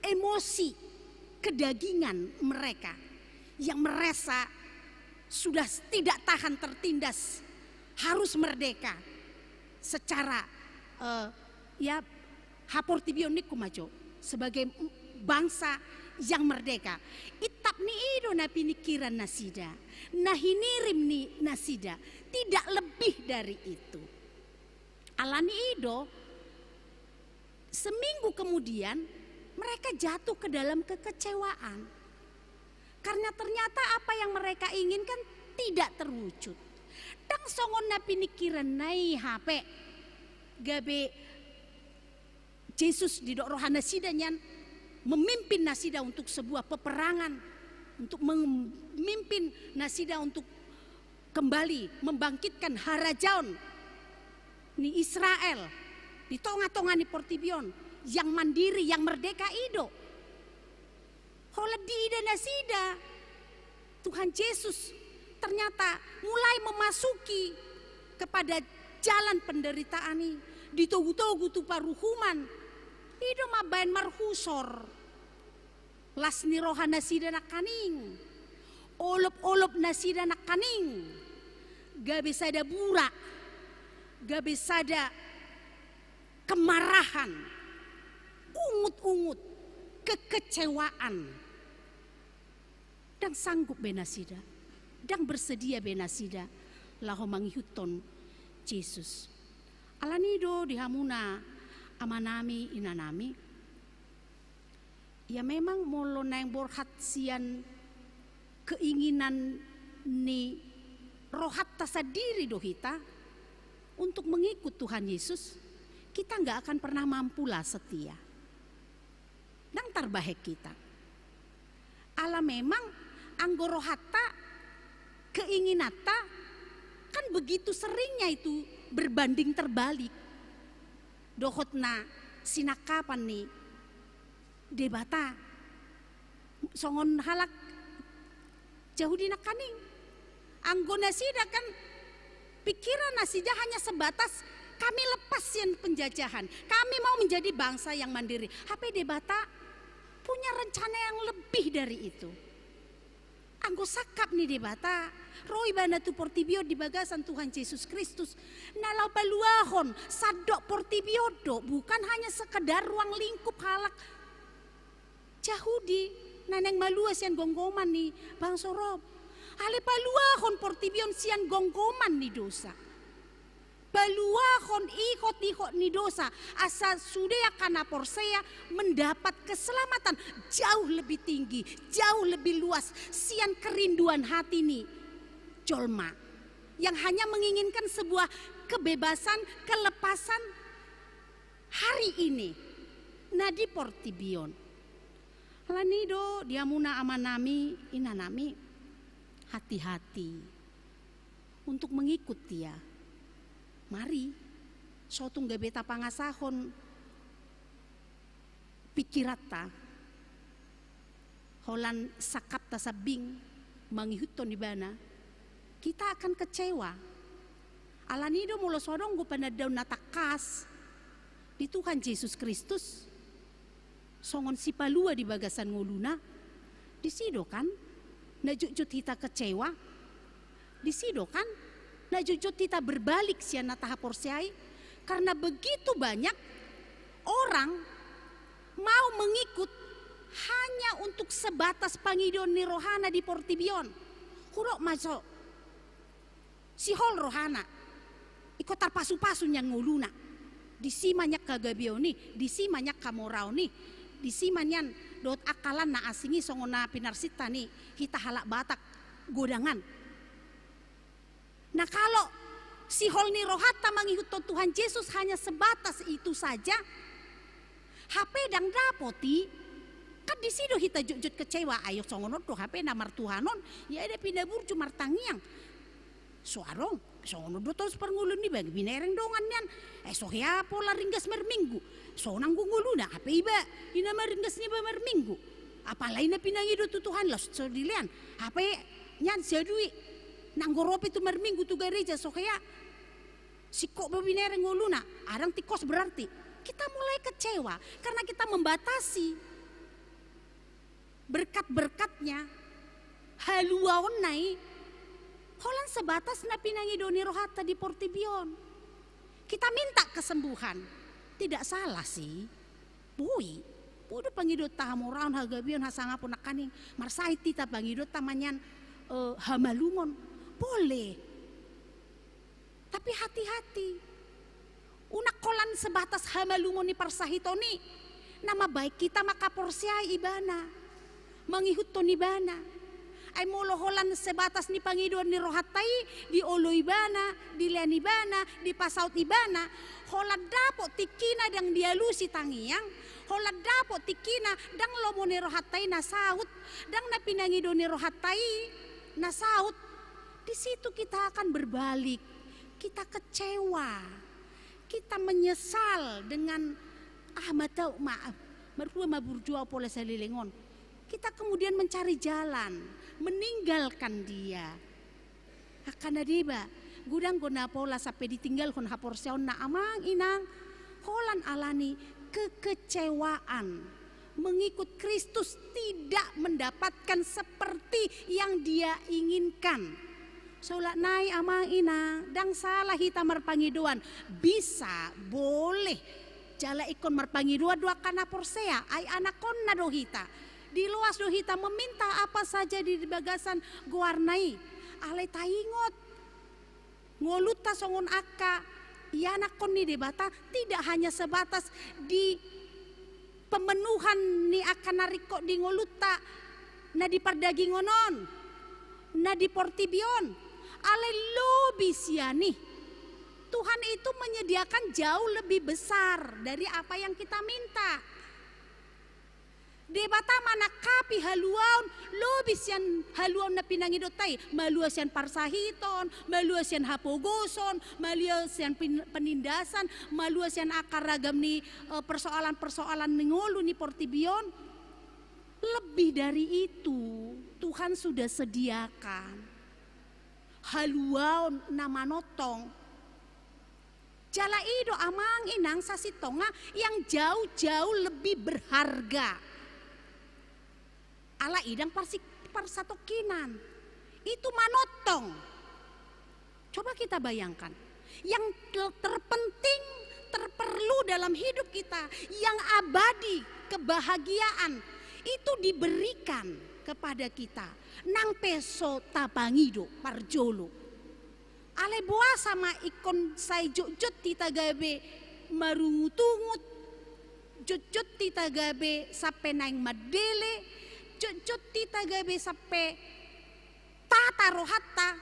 emosi, kedagingan mereka yang merasa sudah tidak tahan tertindas, harus merdeka secara, eh, ya, haportibion ningku ma jo, sebagai bangsa yang merdeka. Itap ni i do na piningkiran nasida, na hinirim ni nasida, tidak lebih dari itu. Alani i do, seminggu kemudian mereka jatuh ke dalam kekecewaan. Karena ternyata apa yang mereka inginkan tidak terwujud. Ndang songon na piningkiranna i hape, gabe Jesus didok roha nasida nian memimpin nasida untuk sebuah peperangan, untuk memimpin nasida untuk kembali membangkitkan harajaon ni Israel di tonga-tonga ni portibi on, yang mandiri, yang merdeka i do. Holan diida nasida, Tuhan Jesus ternyata mulai memasuki kepada jalan penderitaan i, ditogu-togu tu paruhuman. I do mambaen marhusor. Las ni roha nasida nangkaning, olop-olop nasida nangkaning, gabe sada burak, gabe sada kemarahan, ungut-ungut, kekecewaan. Ndang sanggup be nasida, ndang bersedia be nasida laho mangihuthon Jesus. Alani do di hamuna amanami, inanami, ya memang molo naeng borhat sian keinginan ni rohanta sandiri do hita untuk mengikut Tuhan Yesus, kita nggak akan pernah mampu lah setia. Ndang tarbahen hita. Ala memang anggo rohanta, keinginanta, kan begitu seringnya itu berbanding terbalik dohot na sinangkapan ni Debata. Songon halak Jahudi nangkaning. Anggo nasida kan pikiran nasida hanya sebatas, kami lepas sian penjajahan, kami mau menjadi bangsa yang mandiri. Hape Debata punya rencana yang lebih dari itu. Anggo sangkap ni Debata, ro ibana tu portibi on di bagasan Tuhan Jesus Kristus, na laho paluahon sandok portibi on do, bukan hanya sekedar ruang lingkup halak Jahudi na naeng malua sian gomgoman ni bangso Rom. Alai paluahon portibi on sian gomgoman ni dosa. Paluahon ihot-ihot ni dosa, asa sude angka na porsea mendapat keselamatan jauh lebih tinggi, jauh lebih luas sian kerinduan hati ni jolma yang hanya menginginkan sebuah kebebasan, kelepasan hari ini na di portibi on. Alani do di hamuna amanami, inanami, hati-hati untuk mengikut Dia. Mari, so tung gabe tapangasahon pikiranta, holan sangkapta sambing mangihuthon Ibana, kita akan kecewa. Alani do molo so adong do panandaon na tangkas di Tuhan Jesus Kristus songon sipalua di bagasan ngoluna, disi do kan na jotjot hita kecewa, disi do kan na jotjot hita berbalik sian na tahaporseai, karena begitu banyak orang mau mengikut hanya untuk sebatas pangidoan ni rohana di portibi on. Hudok ma jo, sihol rohana, ingkon tarpasu-pasu nian ngoluna. Disi ma nian hagabeon i, disi ma nian hamoraon i, disi ma nian dohot angka lan na asing i songon na pinarsinta ni hita halak Batak godangan. Nah, kalau sihol ni rohanta mangihuthon Tuhan Jesus hanya sebatas itu saja, hape ndang dapot i, kan disi do hita jotjot kecewa. Ai songon on do hape na martuhanon, ia da pinaburju martangiang. So adong, songon on do tos parngoluon niba, binereng dongan nian. Eh, so hea pola ringgas marminggu. Sonang do ngoluna, hape iba i na maringgas niba marminggu. Apalai na pinangido tu Tuhan, laos so dilean. Hape nian siadui, nanggo ro pe tu marminggu tu gareja so hea. Singkop do binereng ngoluna, ndang tingkos berarti. Kita mulai kecewa karena kita membatasi berkat-berkatnya, haluaonna i, holan sebatas na pinangido ni rohanta di portibi on. Kita minta kesembuhan, tidak salah sih. Boi, boi do pangidoonta hamoraon, hagabeon, hasangapon nangkaning. Marsahit hita pangidoonta manang, eh, hamalumon. Boleh. Tapi hati-hati. Unang holan sebatas hamalumon ni parsahiton i, na mabaen hita mangkaporseai ibana, mangihuthon ibana. Ai molo holan sebatas ni pangidoan ni rohanta i, dioloi ibana, dilean ibana, dipasaut ibana, holan dapot tingkina ndang dialusi tangiang, holan dapot tingkina ndang lomo ni rohanta i na saut, ndang na pinangido ni rohanta i na saut. Di situ kita akan berbalik, kita kecewa, kita menyesal dengan, ah, ma tahu, maaf, marhua ma burju au pola saleleng on. Kita kemudian mencari jalan, meninggalkan dia. Angka na deba, godang do na pola sampe ditinggalhon haporseaonna, amang inang, holan alani kekecewaan. Mengikut Kristus tidak mendapatkan seperti yang dia inginkan. Solat nai, amang inang, ndang salah hita marpangidoan. Bisa, boleh. Jala ingkon marpangidoan do angka na porsea, ai anakkonna do hita. Diloas do hita meminta apa saja di bagasan goarna i. Alai taingot, ngolunta songon angka ianakhon ni Debata tidak hanya sebatas di pemenuhan ni angka na ringkot di ngolunta, na di pardagingon on, na di portibi on, alai lobi sian i. Tuhan itu menyediakan jauh lebih besar dari apa yang kita minta. Debata manangkapi haluaon lobi sian haluaon na pinangidoonta i, malua sian parsahiton, malua sian hapogoson, malua sian pin-, penindasan, malua sian angka ragam ni, eh, persoalan-persoalan ni ngolu ni portibi on. Lebih dari itu, Tuhan sudah sediakan haluaon na manongtong. Jala i do, amang inang, sasintongna yang jauh-jauh lebih berharga. Ala i ndang parsi-, parsatongkinan. Itu manongtong. Coba kita bayangkan. Yang ter-, terpenting, terperlu dalam hidup kita, yang abadi, kebahagiaan, itu diberikan kepada kita. Nang pe so tapangido parjolo. Alai boasa ma ingkon sai jotjot hita gabe marungutungut, jotjot hita gabe sampe naeng mandele, jotjot hita gabe sampe tata rohanta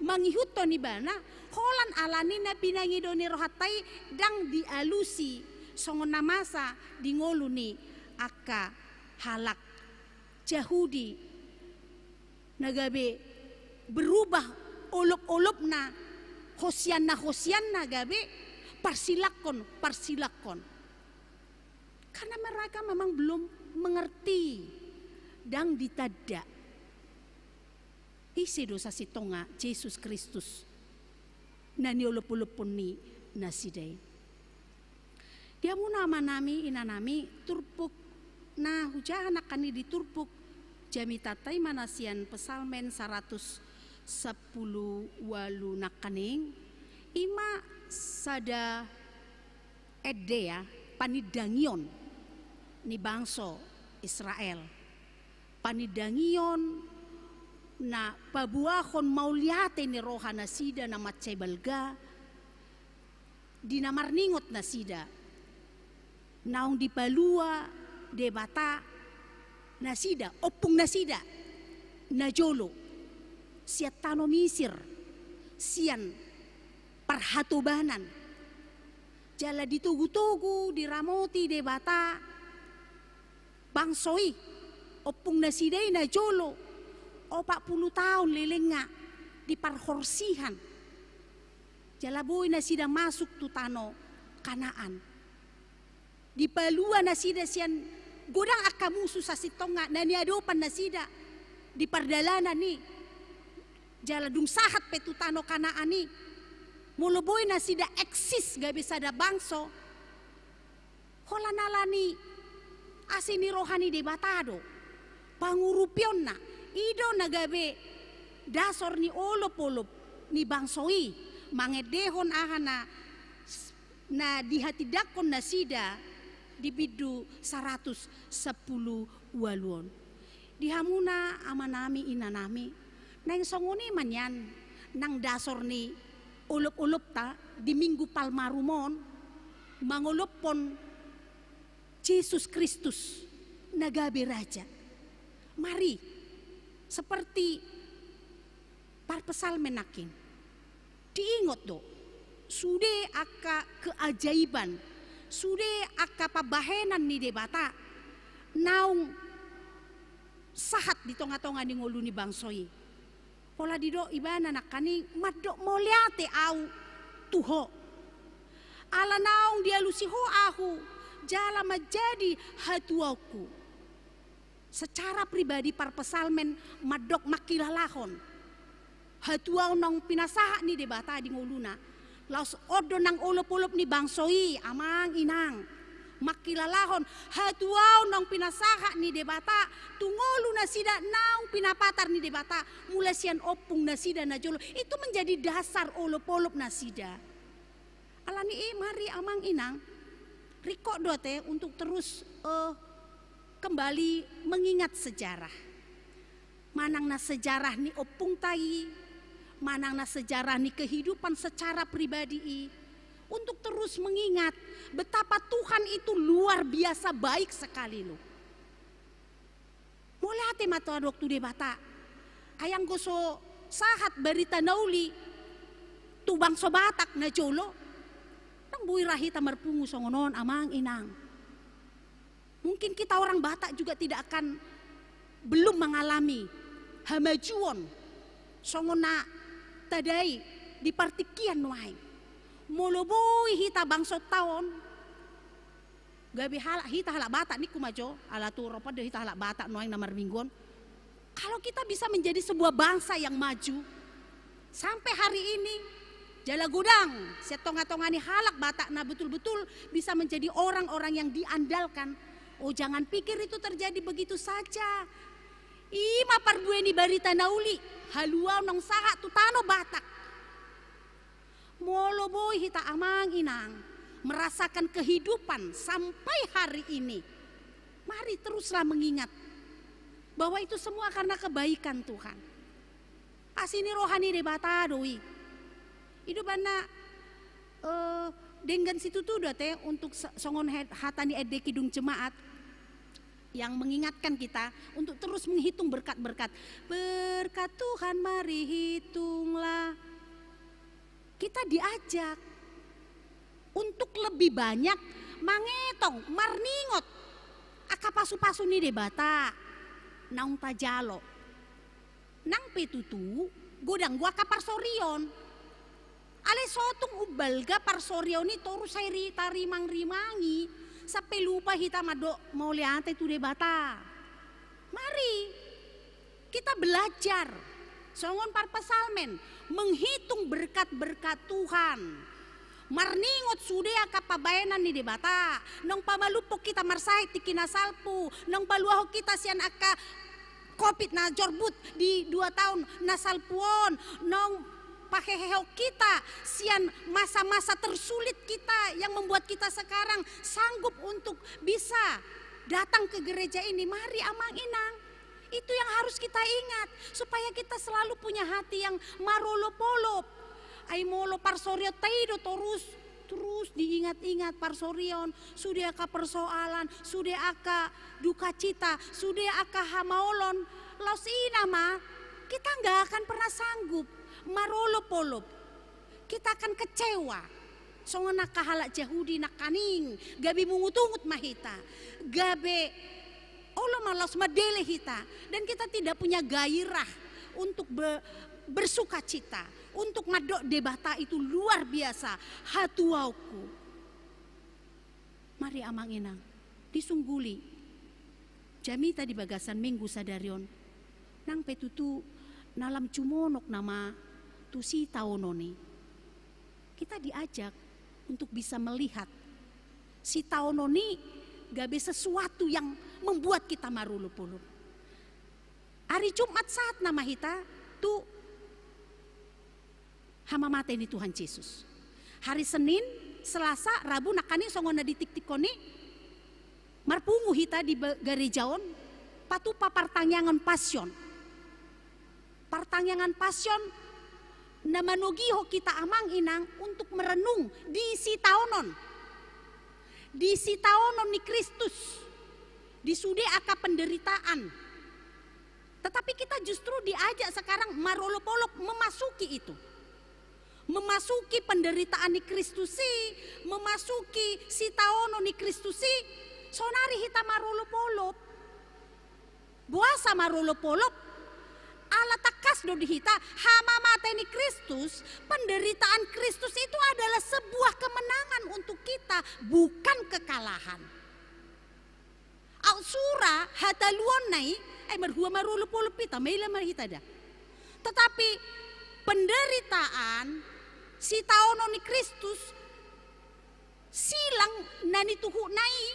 mangihuthon ibana, holan alani na pinangido ni rohanta i ndang dialusi, songon na masa di ngolu ni angka halak Jahudi. Na gabe berubah olop-olopna, hosianna-hosianna gabe parsilakkon, parsilakkon. Karena mereka memang belum mengerti, ndang ditanda. Ise do sasintongna Jesus Kristus na niolop-olophon ni nasida i. Di hamuna amanami, inanami, turpuk na hujaha nangkaning di turpuk jamitanta i ma na sian Psalmen saratus sampulu ualu nangkaning, i ma sada ende, ya, panindangion ni bangso Israel. Panindangion na paboahon mauliate ni roha nasida na mansai balga, di na marningot nasida, naung dipalua Debata nasida, ompung nasida najolo sian tano Misir, sian parhatobanan. Jala ditogu-togu, diramoti Debata bangso i, ompung nasida i najolo, opat pulu taon lelengna di parhorsihan. Jala boi nasida masuk tu tano Kanaan. Dipalua nasida sian godang angka musu sasintongna na niadopan nasida di pardalanan i. Jala dung sahat pe tu tano Kanaan i, Molo boi nasida eksis gabe sada bangso, holan ala ni asi ni roha ni Debata do. Pangurupionna, i do na gabe dasor ni olopolop ni bangso i, mangendehon aha na, na dihatindanghon nasida di bindu saratus sampulu ualu on. Di hamuna amanami inanami, naeng songon i ma nian nang dasor ni olopolopta di Minggu Palmarum on, mangolophon Jesus Kristus na gabe Raja. Mari, seperti parpsalmen nangkin, diingot do sude angka keajaiban, sude angka pambahenan ni Debata naung sahat di tongatonga ni ngolu ni bangso i. Pola didok ibana nangkaning, mandok mauliate au tu Ho, ala naung dialusi Ho ahu jala manjadi hatuaonku. Secara pribadi parpsalmen mandok mangkilalahon hatuaon naung pinasahat ni Debata di ngoluna. Laos on do nang olopolop ni bangso i, amang inang, mangkilalahon hatuaon naung pinasahat ni Debata tu ngolu nasida naung pinapatar ni Debata, mulai sian ompung nasida na jolo. Itu menjadi dasar olopolop nasida. Ala ni i mari amang inang, ringkot do ate untuk terus, eh, kembali mengingat sejarah. Manang na sejarah ni ompungta i, manang na sejarah ni kehidupan secara pribadi i, untuk terus mengingat betapa Tuhan itu luar biasa baik sekali loh. Mauliate ma tadok tu Debata. Ai anggo so sahat barita na uli tu bangso Batak na jolo, ndang boi ra hita marpungu songon on, amang inang. Mungkin kita orang Batak juga tidak akan, belum mengalami hamajuon songon na tadai di partingkian nuaeng. Molo boi hita bangso taon, gabe halak, hita halak Batak ningku ma jo, ala tu rop do hita halak Batak nuaeng na marminggu on. Kalau kita bisa menjadi sebuah bangsa yang maju, sampai hari ini, jala godang sian tongatonga ni halak Batak na betul-betul bisa menjadi orang-orang yang diandalkan. Oh, jangan pikir itu terjadi begitu saja. I ma parbue ni barita na uli, haluaon naung sahat tu tano Batak. Molo boi hita amang inang merasakan kehidupan sampai hari ini, mari teruslah mengingat bahwa itu semua karena kebaikan Tuhan. Asi ni roha ni Debata do i. I do umbahen na, eh, denggan situtu do ate untuk se-, songon he-, hata ni ende kidung jemaat yang mengingatkan kita untuk terus menghitung berkat-berkat. Berkat Tuhan mari hitunglah. Kita diajak untuk lebih banyak mangetong, marningot angka pasupasu ni Debata naung tajalo. Nang pe tutu, godang do angka parsorion. Alai so tung umbalga parsorion i torus sai ri-, tarimangrimangi, sampe lupa hita mandok mauliate tu Debata. Mari kita belajar songon parpsalmen, menghitung berkat-berkat Tuhan. Marningot sude angka pambahenan ni Debata, naung pamalumhon hita marsahit tingki na salpu, naung paluahon hita sian angka covid na jorbut di dua taon na salpu on, naung pahehehon hita sian masa-masa tersulit kita yang membuat kita sekarang sanggup untuk bisa datang ke gereja ini. Mari amang inang, itu yang harus kita ingat, supaya kita selalu punya hati yang marolopolop. Ai molo parsorionta i do torus, torus diingat-ingat parsorion, sude angka persoalan, sude angka dukacita, sude angka hamaolon, laos i nama, kita nggak akan pernah sanggup marolopolop. Kita akan kecewa. Songon angka halak Jahudi nangkaning, gabe mungutungut ma hita, gabe olo ma laos mandele hita, dan kita tidak punya gairah untuk be-, bersukacita, untuk mandok Debata itu luar biasa hatuaonku. Mari amang inang, disungguli jamita di bagasan Minggu sadari on, nang pe tutu na lam jumonok nama tu sitaonon i. Kita diajak untuk bisa melihat sitaonon i gabe sesuatu yang membuat kita marolopolop. Ari Jumat sahatna ma hita tu hamamate ni Tuhan Jesus. Hari Senin, Selasa, Rabu, nangkaning songon na ditiktikkon i, marpungu hita di ba-, gareja on, patupa partangiangan Pasion. Partangiangan Pasion na manogihon hita, amang inang, untuk merenung di sitaonon. Di sitaonon ni Kristus. Di sude angka penderitaan. Tetapi kita justru diajak sekarang marolopolop memasuki itu. Memasuki penderitaan ni Kristus i, memasuki sitaonon ni Kristus i, sonari hita marolopolop. Boasa marolopolop? Ala tangkas do di hita, hamamate ni Kristus, penderitaan Kristus itu adalah sebuah kemenangan untuk kita, bukan kekalahan. Aut sura hataluonna i, ai marhua marolopolop hita, maila ma hita da. Tetapi penderitaan, sitaonon ni Kristus, silang na nituhukna i,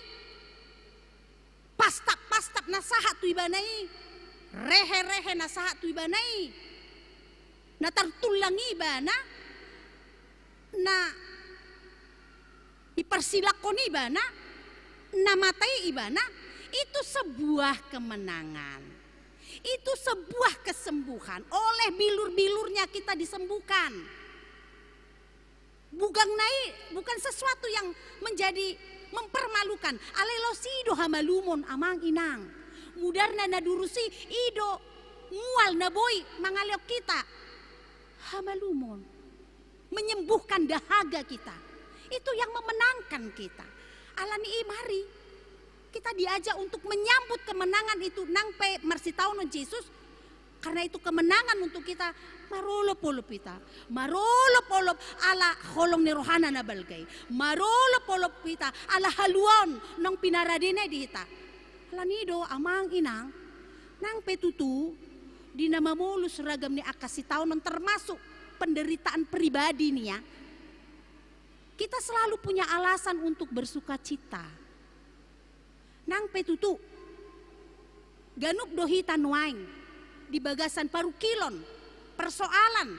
pastap-pastap na sahat tu ibana i, rehe-rehe na sahat tu ibana i, na tartullang ibana, na diparsilanghon ibana, na mate ibana, itu sebuah kemenangan. Itu sebuah kesembuhan. Oleh bilur-bilurnya kita disembuhkan. Bugangna i bukan sesuatu yang menjadi mempermalukan. Alai laos i do hamalumon, amang inang. Mudarna na durus i, i do mual na boi mangalehon hita hamalumon. Menyembuhkan dahaga kita. Itu yang memenangkan kita. Alani i, mari kita diajak untuk menyambut kemenangan itu nang pe marsitaonon Jesus. Karena itu kemenangan untuk kita, marolopolop hita. Marolopolop ala holong ni rohana na balga i. Marolopolop hita ala haluaon naung pinaradena i di hita. Alani i do, amang inang, nang pe tutu di na mamolus ragam ni angka sitaonon, termasuk penderitaan pribadi nia, kita selalu punya alasan untuk bersukacita. Nang pe tutu, ganup do hita nuaeng di bagasan parungkilon, persoalan,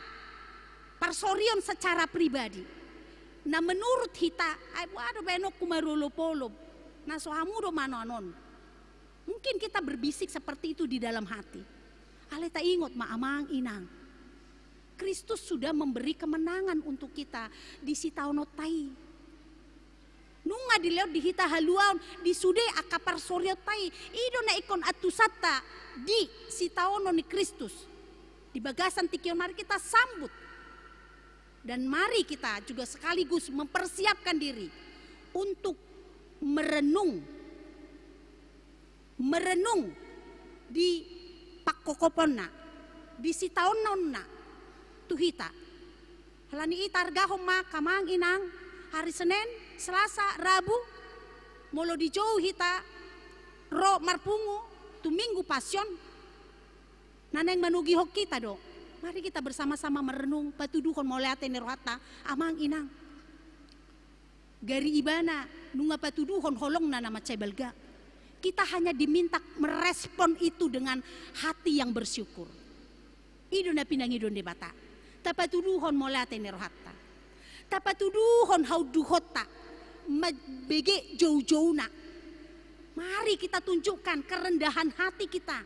parsorion secara pribadi. Na menurut hita, ai boha do baenonku marolopolop, na so hamu do manoan on. Mungkin kita berbisik seperti itu di dalam hati. Alai taingot ma, amang inang, Kristus sudah memberi kemenangan untuk kita di sitaononta i. Nunga dilehon di hita haluaon di sude angka parsorionta i. I do na ingkon antusanta di sitaonon ni Kristus. Di bagasan tingki on, mari kita sambut. Dan mari kita juga sekaligus mempersiapkan diri untuk merenung, merenung di pangkoponna, di sitaononna tu hita. Alani i, targahon ma, amang inang, hari Senin, Selasa, Rabu, molo dijou hita ro marpungu tu Minggu Pasion, na naeng manogihon hita do. Mari kita bersama-sama merenung, patuduhon mauliate ni rohanta, amang inang. Gari ibana nunga patuduhon holongna na mansai balga. Kita hanya diminta merespon itu dengan hati yang bersyukur. I do na pinangido ni Debata. Tapatuduhon mauliate ni rohanta. Tapatuduhon haunduhonta mambege joujouna. Mari kita tunjukkan kerendahan hati kita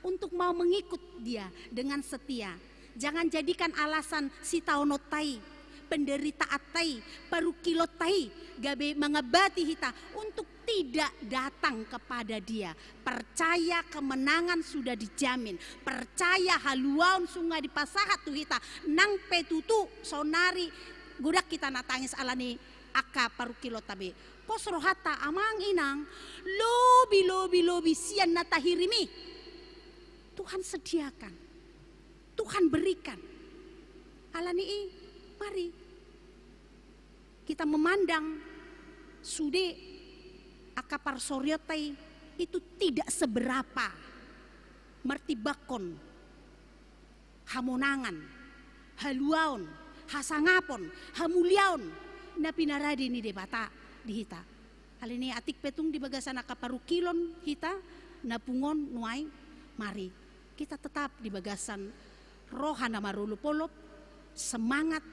untuk mau mengikut Dia dengan setia. Jangan jadikan alasan sitaononta i, penderitaanta i, parungkilonta i gabe mangambati hita untuk tidak datang kepada Dia. Percaya kemenangan sudah dijamin. Percaya haluaon nunga dipasahat tu hita. Nang pe tutu saonari godang hita na tangis alani angka parungkilonta be. Pos rohanta, amang inang, lobi, lobi, lobi sian na tahirim i Tuhan sediakan, Tuhan berikan. Alani i, mari kita memandang sude angka parsorionta i itu tidak seberapa martimbangkon hamonangan, haluaon, hasangapon, hamuliaon na pinarade ni Debata di hita. Alani i atik pe tung di bagasan angka parungkilon hita na pungu on nuaeng, mari kita tetap di bagasan roha na marolopolop, semangat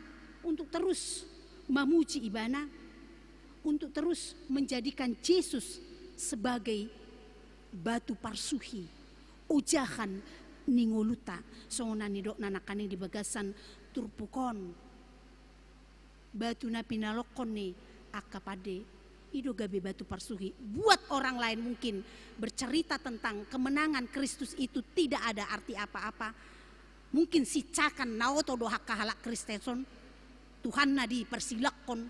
untuk terus mamuji Ibana, untuk terus menjadikan Jesus sebagai batu parsuhi, ojahan ni ngolunta, songon na nidokna nangkaning di bagasan turpuk on. Batu na pinalokkon ni angka pande, i do gabe batu parsuhi. Buat orang lain mungkin bercerita tentang kemenangan Kristus itu tidak ada arti apa-apa. Mungkin sicakan na oto do angka halak Kristen on, Tuhanna dipersilakkon,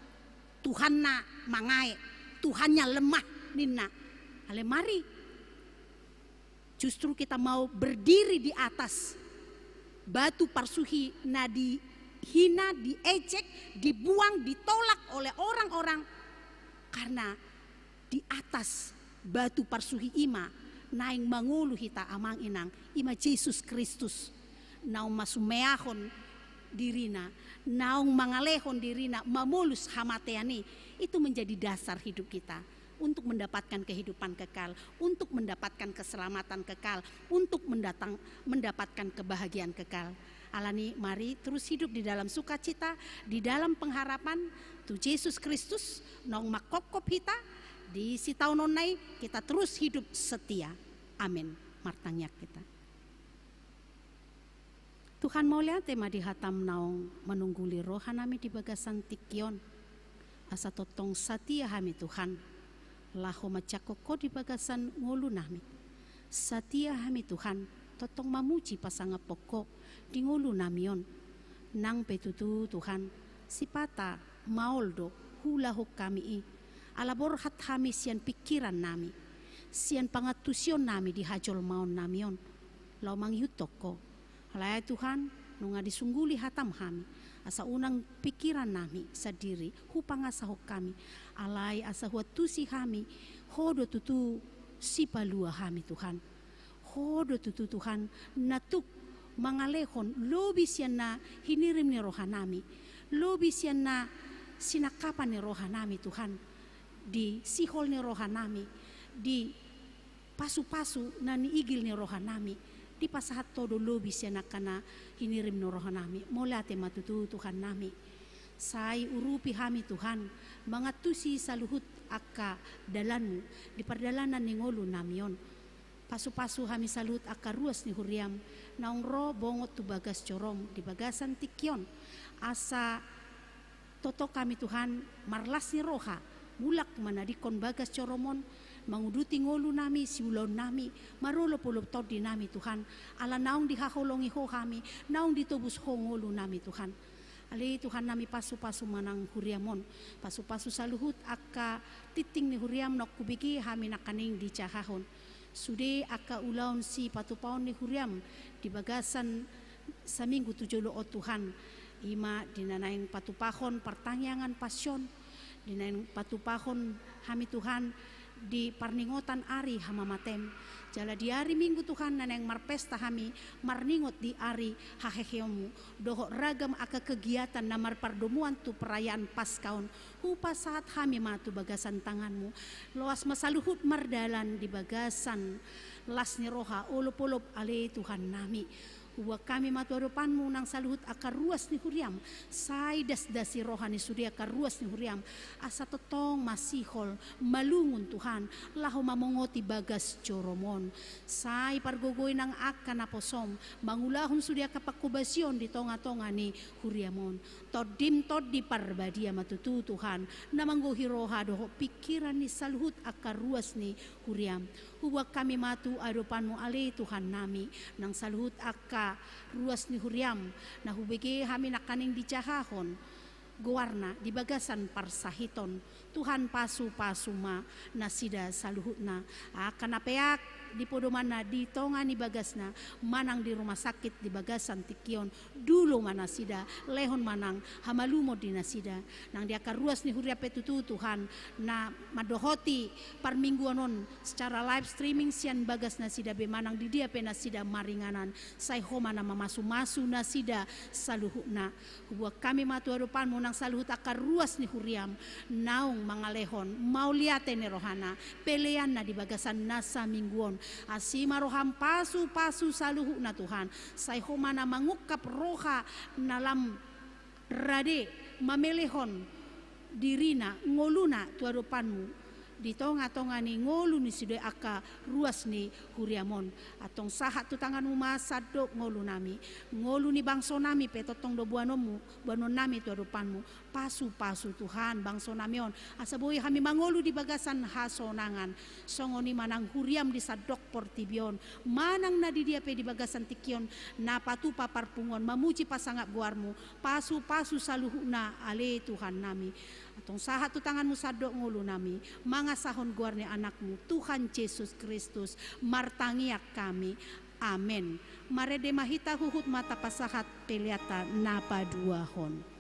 Tuhanna mangae, Tuhannya lemah ninna. Alai mari justru kita mau berdiri di atas batu parsuhi na dihina, diejek, dibuang, ditolak oleh orang-orang. Karena di atas batu parsuhi i ma naeng mangolu hita amang inang, i ma Jesus Kristus. Naung masumeahon dirina, naung mangalehon dirina, mamolus hamatean i, itu menjadi dasar hidup kita untuk mendapatkan kehidupan kekal, untuk mendapatkan keselamatan kekal, untuk mendatang, mendapatkan kebahagiaan kekal. Alani i mari terus hidup di dalam sukacita, di dalam pengharapan tu Jesus Kristus, naung mangkophop hita, di sitaononna i kita terus hidup setia. Amin. Martangiang hita. Tuhan, mauliate ma di hatam naung manungguli rohanami di bagasan tingki on. Asa tongtong satia hami Tuhan, laho manjangkon Ho di bagasan ngolunami. Satia hami Tuhan, tongtong mamuji pasangaphon Ho di ngolunami on. Nang pe tutu Tuhan, sipata maol do huulahon hami i. Ala borhat hami sian pingkirannami, sian pangantusionnami di hajolmaonnami on, laho mangihuthon Ho. Alai Tuhan, nunga disungguli hatam hami, asa unang pingkirannami sandiri hupangasahon hami, alai asa huantusi hami, Ho do tutu sipalua hami Tuhan. Ho do tutu Tuhan, na tuk mangalehon lobi sian na hinirim ni rohanami, lobi sian na sinangkapan ni rohanami Tuhan, di sihol ni rohanami, di pasupasu na niigil ni rohanami, dipasahat Ho do lobi sian angka na hinirim ni rohanami. Mauliate ma tutu Tuhannami. Sai urupi hami Tuhan, mangantusi saluhut angka dalanMu di pardalanan ni ngolunami on. Pasupasu hami saluhut angka ruas ni huriaM, naung ro bongot tu bagas joroM di bagasan tingki on. Asa tongtong hami Tuhan, marlas ni roha, mulak manadingkon bagas joroM on, manguduti ngolunami, siulaonnami, marolopolop tondinami Tuhan, ala naung dihaholongi Ho hami, naung ditobus Ho ngolunami Tuhan. Ale Tuhannami, pasupasu ma nang huriaM on, pasupasu saluhut angka tingting ni huriaM naung hubege hami nangkaning dijahahon. Sude angka ulaon sipatupaon ni huriaM di bagasan saminggu tu jolo on Tuhan, i ma di na naeng patupahon partangiangan Pasion, di naeng patupahon hami Tuhan di parningotan ari hamamateM. Jala di ari Minggu Tuhan na naeng marpesta hami marningot di ari haheheonMu, dohot ragam angka kegiatan na marpardomuan tu perayaan Paskah on, hupasahat hami ma tu bagasan tanganMu. Loas ma saluhut mardalan di bagasan las ni roha, olopolop ale Tuhannami. Huboan hami ma tu adopanMu nang saluhut angka ruas ni huriaM, sai dasdasi roha ni sude angka ruas ni huriaM, asa tongtong masihol, malungun Tuhan, laho mamongoti bagas joroM on. Sai pargogoi nang angka naposoM, mangulahon sude angka panghobasion di tongatonga ni huriaM on. TondiM Tondi Parbadia ma tutu Tuhan, na manggohi roha dohot pingkiran ni saluhut angka ruas ni huriaM. Huboan hami ma tu adopanMu ale Tuhannami, nang saluhut angka ruas ni huriaM, na hubege hami nangkaning dijahahon goarna di bagasan parsahiton. Tuhan, pasupasu ma nasida saluhutna, angka na peak di podomanna, di tonga ni bagasna, manang di rumah sakit di bagasan tingki on, dulu ma nasida, lehon ma nang hamalumon di nasida. Nang di angka ruas ni huria pe tutu Tuhan, na mandohoti parmingguon on secara live streaming sian bagas nasida be manang di dia pe nasida maringanan, sai Ho ma na mamasu-masu nasida saluhutna. Huboan hami ma tu adopanMu nang saluhut angka ruas ni huriaM, naung mangalehon mauliate ni rohana, peleanna di bagasan nasa minggu on. Asi ma rohaM pasu-pasu saluhutna Tuhan, sai Ho ma na mangungkap roha na lam rade mamelehon dirina, ngoluna tu adopanMu, di tonga-tonga ni ngolu ni sude angka ruas ni huriaM on. Antong sahat tu tanganMu ma sandok ngolunami, ngolu ni bangsonami pe tongtong do boanonMu, boanonnami tu adopanMu. Pasu-pasu Tuhan bangsonami on, asa boi hami mangolu di bagasan hasonangan. Songon i ma nang huriaM di sandok portibi on, manang na di dia pe di bagasan tingki on, na patupa parpunguan mamuji pasangap goarMu, pasu-pasu saluhutna ale Tuhannami. Antong sahat tu tanganMu sandok ngolunami, mangasahon goar ni AnakMu, Tuhan Jesus Kristus, martangiang hami. Amen. Marende ma hita huhut ma tapasahat peleanta na paduahon.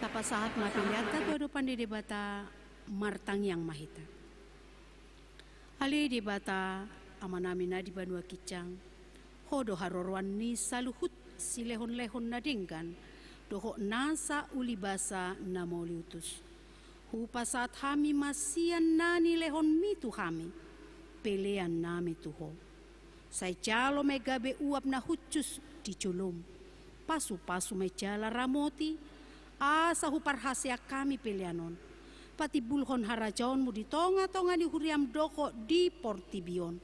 Tapasahat ma peleanta tu adopan ni Debata. Martangiang ma hita. Ale Debata, Amanami na di banua ginjang, Ho do haroroan ni saluhut silehonlehon na denggan dohot nasa ulibasa na mauliutus. Hupasahat hami ma sian na nilehonMi tu hami peleannami tu Ho. Sai jalo ma i gabe uap na hushus di jolom. Pasupasu ma i jala ramoti, asa huparhaseang hami pelean on patimbulhon harajaonMu di tongatonga ni huriaM dohot di portibi on.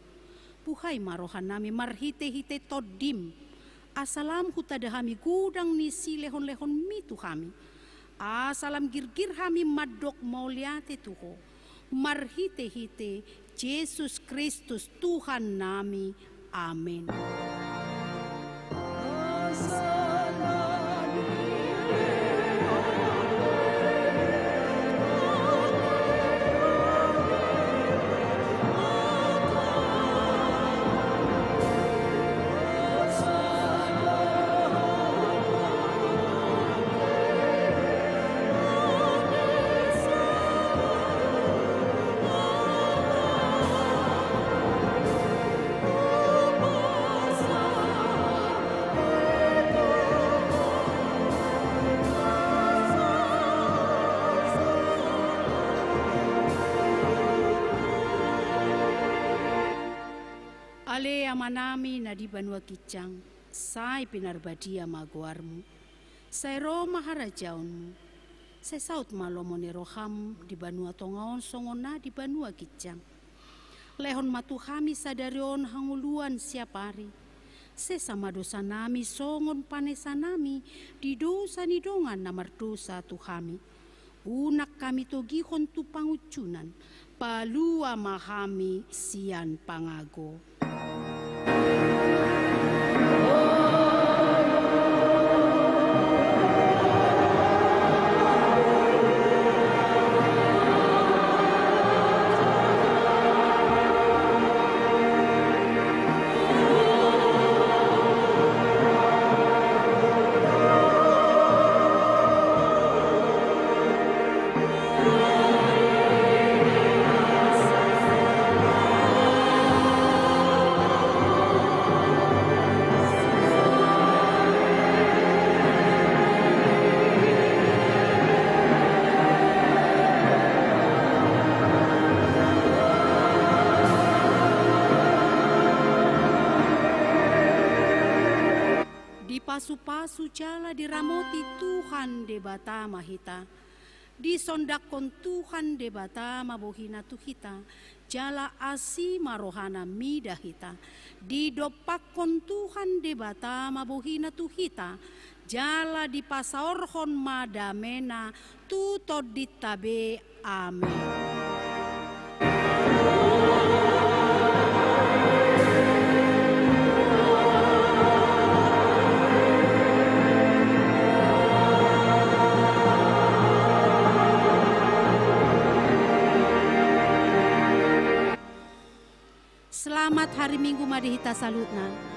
Buhai ma rohanami marhitehite TondiM, asa lam hutanda hami godang ni silehonlehonMi tu hami, asa lam girgir hami mandok mauliate tu Ho, marhitehite Jesus Kristus Tuhannami. Amen. Ale Amanami na di banua ginjang, sai pinarbadia ma goarMu. Sai ro ma harajaonMu. Sai saut ma lomo ni rohaM di banua tonga on songon na di banua ginjang. Lehon ma tu hami sadari on hangoluan siapari. Sesa ma dosanami songon panesanami di dosa ni dongan na mardosa tu hami. Unang hami togihon tu pangunjunan, palua ma hami sian pangago. Dipasupasu jala diramoti Tuhan Debata ma hita. Disondangkon Tuhan Debata ma bohiNa tu hita, jala asi ma rohaNa mida hita. Didompakkon Tuhan Debata ma bohiNa tu hita, jala dipasaorhon ma dameNa tu tondinta be. Amen. Selamat hari Minggu ma di hita saluhutna.